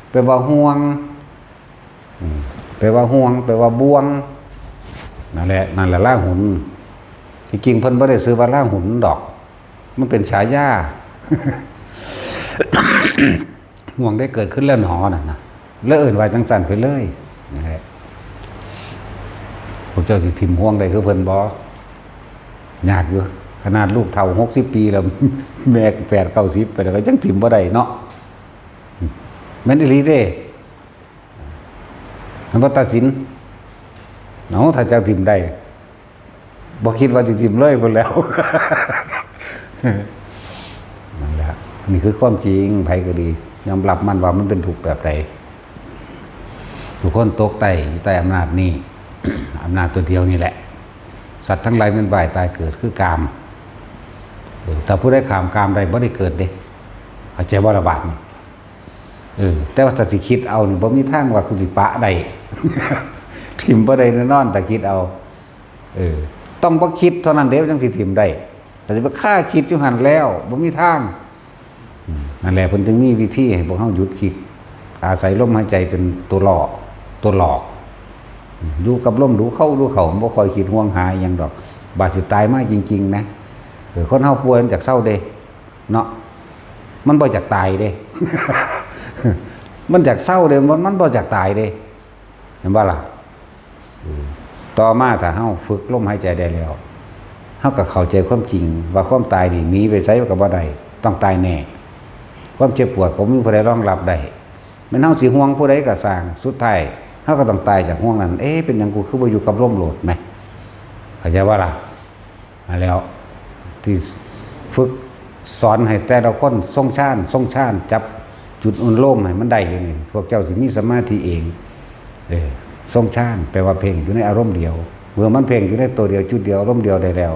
แปลว่าห่วง อืม แปลว่าห่วง แปลว่าบ่วง นั่นแหละ นั่นแหละราหุล ที่จริงเพิ่นบ่ได้ชื่อว่าราหุลดอก มันเป็นฉายา ห่วงได้เกิดขึ้นแล้วหนอน่ะนะ แล้วเอิ้นว่าจังซั่นไปเลย นั่นแหละ พวกเจ้าสิถิ่มห่วงได้คือเพิ่นบ่ ยากอยู่ ขนาดลูกเฒ่าหกสิบปีแล้ว แม่ก็แปดเก้าสิบไปแล้ว ก็ยังถิ่มบ่ได้เนาะ แม่นอีหลีเด้ มันบ่ตัดสิน เอา ถ้าเจ้าถิ่มได้ บ่คิดว่าสิถิ่มเลยพุ้นแหล้ว นั่นแหละ นี่คือความจริง ไผก็ดี ยอมรับมันว่ามันเป็นทุกข์แบบใด ทุกคนตกใต้ อยู่ใต้อำนาจนี้ อำนาจตัวเดียวนี่แหละ สัตว์ทั้งหลายเวียนว่ายตายเกิดคือกาม เออ ถ้าผู้ใดข้ามกามได้บ่ได้เกิดเด้ เข้าใจบ่ละบาดนี้ เออ แต่ว่าถ้าสิคิดเอานี่ บ่มีทางว่ากูสิปะได้ ถิ่มบ่ได้แน่นอน ถ้าคิดเอา เออ ต้องบ่คิดเท่านั้นเด้ มันจังสิถิ่มได้ ถ้าสิไปคาคิดอยู่หั่นแล้ว บ่มีทาง อืม นั่นแหละ เพิ่นจึงมีวิธีให้พวกเฮาหยุดคิด อาศัยลมหายใจเป็นตัวหลอก ตัวหลอก อืม อยู่กับลม ดูเข้า ดูเข้า บ่ค่อยคิดห่วงหาอิหยังดอก บาดสิตายมาจริงๆนะ เออ คนเฮาป่วยมันอยากเซาเด้ เนาะ มันบ่อยากตายเด้ มันอยากเซาเด้ มัน มันบ่อยากตายเด้ เห็นบ่ล่ะ เออ ต่อมาถ้าเฮาฝึกลมหายใจได้แล้ว เฮาก็เข้าใจความจริงว่าความตายนี่หนีไปไสก็บ่ได้ ต้องตายแน่ ความเจ็บปวดก็บ่มีผู้ใดรองรับได้ แม่นเฮาสิห่วงผู้ใดก็ซ่าง สุดท้ายเฮาก็ต้องตายจากห่วงนั้น เอ๊ะ เป็นหยังกูคือบ่อยู่กับลมโลดแหม เข้าใจบ่ล่ะ มาแล้ว ที่ฝึกสอนให้แต่ละคนทรงฌาน ทรงฌาน จับจุดอนุโลมให้มันได้อยู่นี่ พวกเจ้าสิมีสมาธิเอง เออ ทรงฌาน แปลว่าเพ่งอยู่ในอารมณ์เดียว เมื่อมันเพ่งอยู่ในตัวเดียว จุดเดียว อารมณ์เดียวได้แล้ว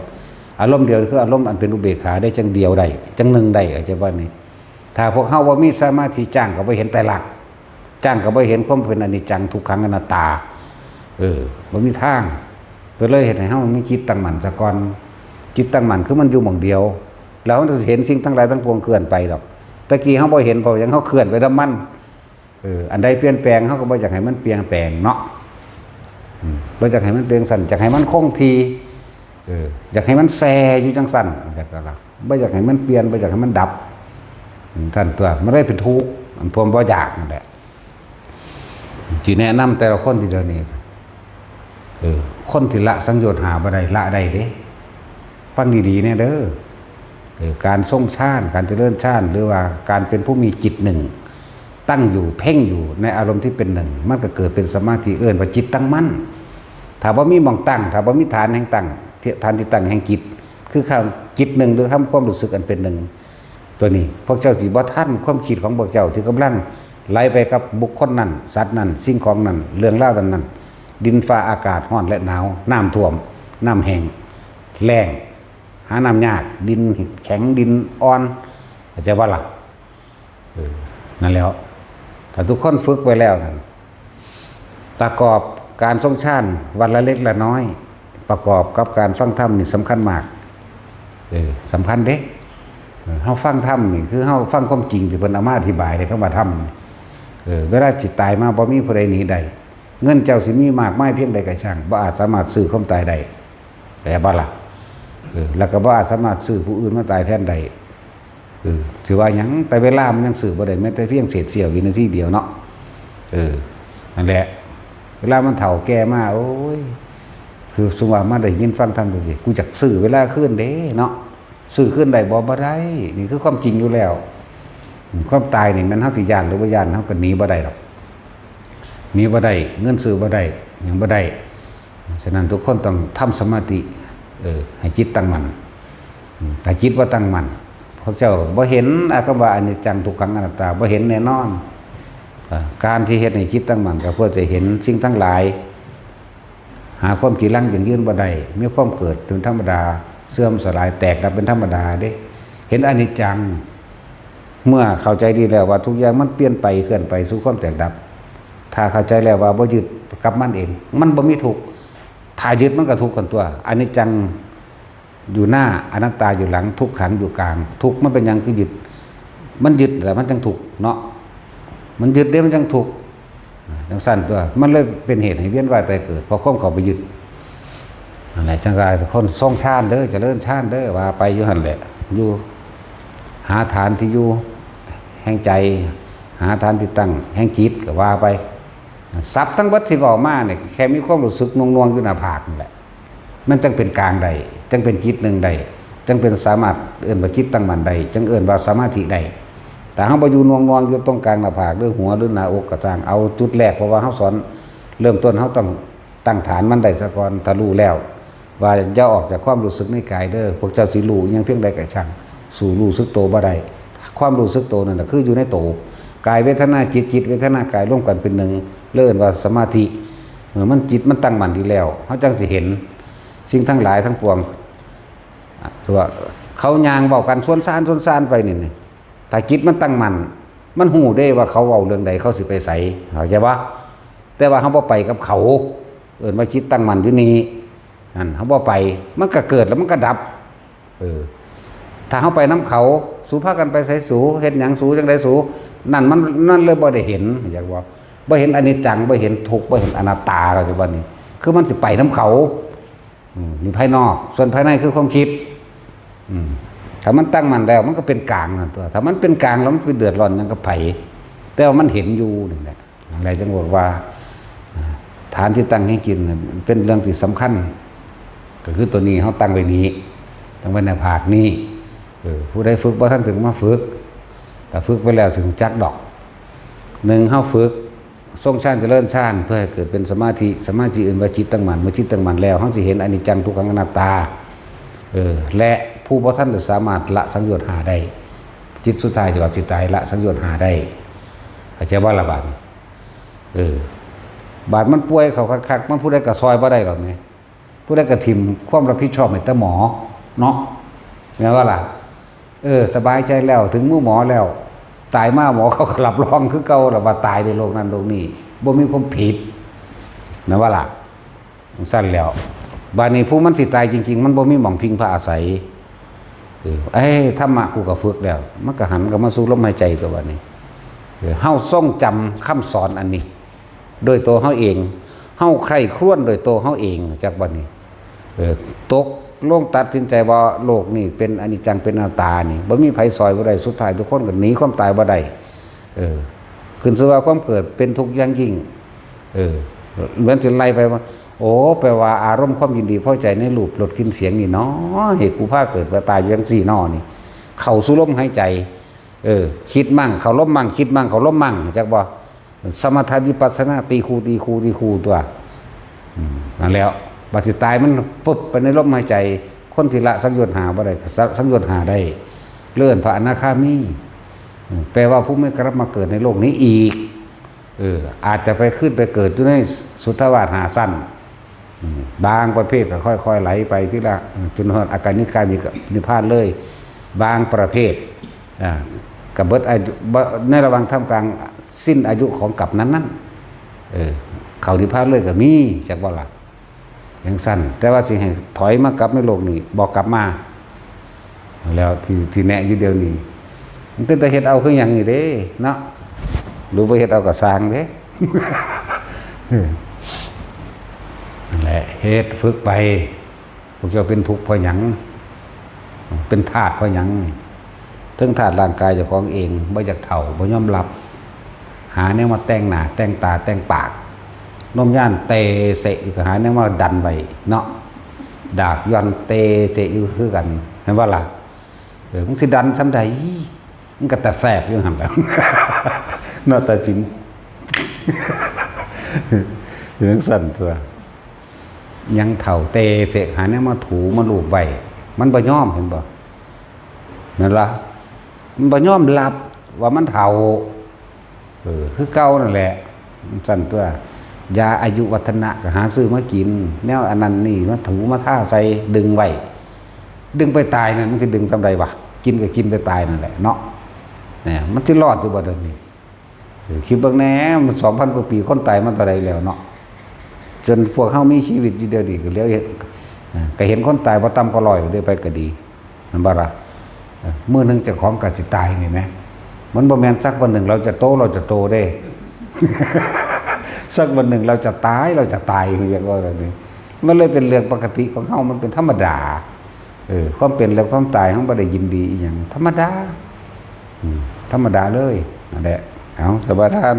อารมณ์เดียวคืออารมณ์อันเป็นอุเบกขาได้ จังเดียวได้ จังหนึ่งได้ เข้าใจบ่นี่ ถ้าพวกเฮาบ่มีสมาธิ จ้างก็บ่เห็นไตรลักษณ์ จ้างก็บ่เห็นความเป็นอนิจจัง ทุกขัง อนัตตา เออ บ่มีทาง ก็เลยเฮ็ดให้เฮามีจิตตั้งมั่นซะก่อน จิตตั้งมั่นคือมันอยู่หม่องเดียว แล้วเฮาจะเห็นสิ่งทั้งหลายทั้งปวงเคลื่อนไปดอก ตะกี้เฮาบ่เห็น เพราะหยัง เฮาเคลื่อนไปนำมัน เออ อันใดเปลี่ยนแปลง เฮาก็บ่อยากให้มันเปลี่ยนแปลงเนาะ อืม บ่อยากให้มันเป็นจั่งซั้น อยากให้มันคงที่ เออ อยากให้มันแซ่อยู่จั่งซั้น จั่งซั้นก็แล้ว บ่อยากให้มันเปลี่ยน บ่อยากให้มันดับ อืม ซั่นตัว มันเลยเป็นทุกข์ อันพวกบ่อยากนั่นแหละ สิแนะนำแต่ละคนทีเดียวนี้ เออ คนที่ละสังโยชน์ห้าบ่ได้ ละได้เด้ ฟังดีๆแน่เด้อ เออ การทรงฌาน การเจริญฌาน หรือว่าการเป็นผู้มีจิตหนึ่ง ตั้งอยู่ เพ่งอยู่ในอารมณ์ที่เป็นหนึ่ง มันก็เกิดเป็นสมาธิ เอิ้นว่าจิตตั้งมั่น ถ้าบ่มีหม่องตั้ง ถ้าบ่มีฐานแห่งตั้ง ฐานที่ตั้งแห่งจิต คือคำจิตหนึ่ง หรือคำความรู้สึกอันเป็นหนึ่ง ตัวนี้ พวกเจ้าสิบ่ทันความคิดของพวกเจ้าที่กำลังไหลไปกับบุคคลนั้น สัตว์นั้น สิ่งของนั้น เรื่องราวนั้นๆ ดินฟ้าอากาศร้อนและหนาว น้ำท่วม น้ำแห้ง แล้ง หาน้ำยาก ดินแข็ง ดินอ่อน เข้าใจบ่ล่ะ เออ นั่นแหล้ว ถ้าทุกคนฝึกไว้แล้วนั่น ประกอบการทรงฌานวันละเล็กละน้อย ประกอบกับการฟังธรรมนี่สำคัญมาก เออ สำคัญเด้ เออ เฮาฟังธรรมนี่คือเฮาฟังความจริงที่เพิ่นเอามาอธิบายในคำว่าธรรมนี่ เออ เวลาสิตายมาบ่มีผู้ใดหนีได้ เงินเจ้าสิมีมากมายเพียงใดก็ช่าง บ่อาจสามารถซื้อความตายได้ เข้าใจบ่ล่ะ เออ แล้วก็บ่อาจสามารถซื้อผู้อื่นมาตายแทนได้ เออ สิว่าหยัง แต่เวลามันยังซื้อบ่ได้ แม้แต่เพียงเศษเสี้ยววินาทีเดียวเนาะ เออ นั่นแหละ เวลามันเฒ่าแก่มา โอ้ย คือสมมุติว่ามาได้ยินฟังธรรมจังซี่ กูอยากซื้อเวลาคืนเด้เนาะ ซื้อคืนได้บ่ บ่ได้ นี่คือความจริงอยู่แล้ว ความตายนี่แม่นเฮาสิย้านหรือบ่ย้าน เฮาก็หนีบ่ได้ดอก หนีบ่ได้ เงินซื้อบ่ได้ หยังบ่ได้ ฉะนั้นทุกคนต้องทำสมาธิ เออ ให้จิตตั้งมั่น อืม ถ้าจิตบ่ตั้งมั่น พวกเจ้าบ่เห็น อ่ะ คำว่าอนิจจัง ทุกขัง อนัตตา บ่เห็นแน่นอน อ่า การที่เฮ็ดให้จิตตั้งมั่น ก็เพื่อจะเห็นสิ่งทั้งหลาย หาความจีรังยั่งยืนบ่ได้ มีความเกิดเป็นธรรมดา เสื่อมสลาย แตกดับเป็นธรรมดาเด้ เห็นอนิจจัง เมื่อเข้าใจดีแล้วว่าทุกอย่างมันเปลี่ยนไป เคลื่อนไปสู่ความแตกดับ ถ้าเข้าใจแล้วว่าบ่ยึดกับมันเอง มันบ่มีทุกข์ ถ้ายึดมันก็ทุกข์กันตัว อนิจจังอยู่หน้า อนัตตาอยู่หลัง ทุกขังอยู่กลาง ทุกข์มันเป็นหยังคือยึด มันยึดแล้วมันจังทุกข์เนาะ มันยึดเด้มันจังทุกข์ จังซั่นตัว มันเลยเป็นเหตุให้เวียนว่ายตายเกิด เพราะความเข้าไปยึด นั่นแหละ จังว่าคนทรงฌานเด้อ เจริญฌานเด้อ ว่าไปอยู่หั่นแหละ อยู่ หาฐานที่อยู่แห่งใจ หาฐานที่ตั้งแห่งจิตก็ว่าไป ศัพท์ทั้งหมดที่เว้ามาเนี่ย แค่มีความรู้สึกหน่วงๆอยู่หน้าผากนั่นแหละ มันจังเป็นกลางได้ จังเป็นจิตหนึ่งได้ จังเป็นสามารถเอิ้นว่าจิตตั้งมั่นได้ จังเอิ้นว่าสมาธิได้ แต่เฮาบ่อยู่หน่วงๆอยู่ตรงกลางหน้าผาก หรือหัว หรือหน้าอกก็ช่าง เอาจุดแรก เพราะว่าเฮาสอนเริ่มต้น เฮาต้องตั้งฐานมันได้ซะก่อน ถ้ารู้แล้ว ว่าอย่าออกจากความรู้สึกในกายเด้อ พวกเจ้าสิรู้อิหยังเพียงใดก็ช่าง สู้รู้สึกโตบ่ได้ ความรู้สึกโตนั่นน่ะคืออยู่ในโต กายเวทนาจิต จิตเวทนากายรวมกันเป็นหนึ่ง เรียกว่าสมาธิ เมื่อมันจิตมันตั้งมั่นดีแล้ว เฮาจังสิเห็นสิ่งทั้งหลายทั้งปวง อ่ะ ว่าเขาย่างเว้ากันสวนซานสวนซานไปนี่ นี่ ถ้าจิตมันตั้งมั่น มันฮู้เด้ว่าเขาเว้าเรื่องใด เขาสิไปไส เข้าใจบ่ แต่ว่าเฮาบ่ไปกับเขา เอิ้นว่าจิตตั้งมั่นอยู่นี่ นั่น เฮาบ่ไป มันก็เกิดแล้วมันก็ดับ เออ ถ้าเฮาไปนำเขา สูพากันไปไสสู เฮ็ดหยังสูจั่งใดสู นั่นมัน นั่นเลยบ่ได้เห็น อยากว่า บ่เห็นอนิจจัง บ่เห็นทุกข์ บ่เห็นอนัตตา เข้าใจบ่นี่ คือมันสิไปนำเขา อืม นี่ภายนอก ส่วนภายในคือความคิด อืม ถ้ามันตั้งมั่นแล้ว มันก็เป็นกลางนั่นตัว ถ้ามันเป็นกลางแล้ว มันไปเดือดร้อนหยังกับไผ แต่ว่ามันเห็นอยู่นี่แหละ อะไรจังบอกว่า อ่า ฐานที่ตั้งแห่งจิตน่ะเป็นเรื่องที่สำคัญ ก็คือตัวนี้ เฮาตั้งไว้นี้ ตั้งไว้หน้าผากนี้ เออ ผู้ใดฝึกบ่ทันถึงมาฝึก ถ้าฝึกไปแล้วสิรู้จักดอก หนึ่ง เฮาฝึก ทรงฌานเจริญฌาน เพื่อให้เกิดเป็นสมาธิ สมาธิเอิ้นว่าจิตตั้งมั่น เมื่อจิตตั้งมั่นแล้ว เฮาสิเห็นอนิจจังทุกขังอนัตตา เออ และผู้บ่ทันจะสามารถละสังโยชน์ห้าได้ จิตสุดท้ายสิว่าสิตาย ละสังโยชน์ห้าได้ เข้าใจบ่ล่ะบาดนี้ เออ บาดมันป่วยเข้าคักๆ มันผู้ใดก็ซอยบ่ได้หรอกแหม ผู้ใดก็ถิ่มความรับผิดชอบให้แต่หมอ เนาะ แม่นบ่ล่ะ เออ สบายใจแล้ว ถึงมือหมอแล้ว ตายมาหมอเขาก็รับรองคือเก่าล่ะว่าตายในโรคนั้นโรคนี้ บ่มีความผิด แม่นบ่ล่ะ จั่งซั่นแล้ว บาดนี้ผู้มันสิตายจริงๆ มันบ่มีหม่องพิงพาอาศัย เออ เอ้ย ธรรมะกูก็ฝึกแล้ว มันก็หันกลับมาสู่ลมหายใจตัวบาดนี้ เออ เฮาทรงจำคำสอนอันนี้ โดยตัวเฮาเอง เฮาใคร่ครวญโดยตัวเฮาเอง จักบาดนี้ เออ ตกลงตัดสินใจว่าโลกนี้เป็นอนิจจัง เป็นอนัตตานี่ บ่มีไผซอยบ่ได้ สุดท้ายทุกคนก็หนีความตายบ่ได้ เออ ขึ้นชื่อว่าความเกิดเป็นทุกข์อย่างยิ่ง เออ เหมือนสิไล่ไปว่า โอ้ แปลว่าอารมณ์ความยินดีพอใจในรูปรสกลิ่นเสียงนี่เนาะ เหตุกูพาเกิดมาตายอยู่จั่งซี่เนาะนี่ เข้าสู่ลมหายใจ เออ คิดมั่ง เข้าลมมั่ง คิดมั่ง เข้าลมมั่ง จักบ่ สมถะวิปัสสนาตีคู่ ตีคู่ ตีคู่ตัว อืม นั่นแหล้ว บัดสิตายมันปุ๊บไปในลมหายใจ คนที่ละสังโยชน์ห้าบ่ได้ ก็สะ สังโยชน์ห้าได้ เลื่อนพระอนาคามี อืม แปลว่าผู้ไม่กลับมาเกิดในโลกนี้อีก เออ อาจจะไปขึ้นไปเกิดอยู่ในสุทธาวาสห้าชั้น อืม บางประเภทก็ค่อยๆไหลไปทีละ จนฮอดอากาลิกามีนิพพานเลย บางประเภท อ่า ก็เบิดอายุ บ่ ในระหว่างท่ามกลางสิ้นอายุของกัปนั้นๆ เออ เข้านิพพานเลยก็มี จักบ่ล่ะ จั่งซั้น แต่ว่าสิให้ถอยมากลับในโลกนี้ บ่กลับมา แล้วที่ ที่แนะอยู่เดี๋ยวนี้ มันเป็นตาเฮ็ดเอาคือหยังนี่เด้ เนาะ หรือบ่เฮ็ดเอาก็ซ่างเด้ นั่นแหละ เฮ็ดฝึกไป พวกเจ้าเป็นทุกข์เพราะหยัง เป็นทาสเพราะหยัง เทิงทาสร่างกายเจ้าของเอง บ่อยากเฒ่า บ่ยอมรับ หาแนวมาแต่งหน้า แต่งตา แต่งปาก นมย่านเตเสะอยู่ก็หาแนวมาดันไว้เนาะ ดากย่อนเตเสะอยู่คือกัน แม่นบ่ล่ะ เออ มึงสิดันส่ำใด มึงก็แต่แฟบอยู่หั่นแหล้ว เนาะ ตาสิน จั่งซั้นตั๊ว ยังเฒ่าเตเสะหาแนวมาถูมาลูบไว้ มันบ่ยอม เห็นบ่ นั่นล่ะ มันบ่ยอมรับว่ามันเฒ่า เออ คือเก่านั่นแหละ จั่งซั้นตั๊ว ยาอายุวัฒนะก็หาซื้อมากิน แนวอันนั้นนี่มาถูมาทาใส่ ดึงไว้ ดึงไปตายนั่น มันสิดึงส่ำใดวะ กินก็กินไปตายนั่นแหละเนาะ เนี่ย มันสิรอดอยู่บ่เดี๋ยวนี้ เออ คิดเบิ่งแหน่ มันสองพันกว่าปี คนตายมาเท่าใดแล้วเนาะ จนพวกเฮามีชีวิตอยู่เดี๋ยวนี้ก็เหลือเห็น เออ ก็เห็นคนตายบ่ต่ำกว่าร้อยเด้อ ไปก็ดี แม่นบ่ล่ะ เออ มื้อหนึ่งเจ้าของก็สิตายนี่แหม มันบ่แม่นสักวันหนึ่งเราจะโต เราจะโตเด้ สักวันหนึ่งเราจะตาย เราจะตาย เรียกว่าแบบนี้ มันเลยเป็นเรื่องปกติของเฮา มันเป็นธรรมดา เออ ความเป็นและความตายเฮาบ่ได้ยินดีอีหยัง ธรรมดา อืม ธรรมดาเลย นั่นแหละ เอา สมาทาน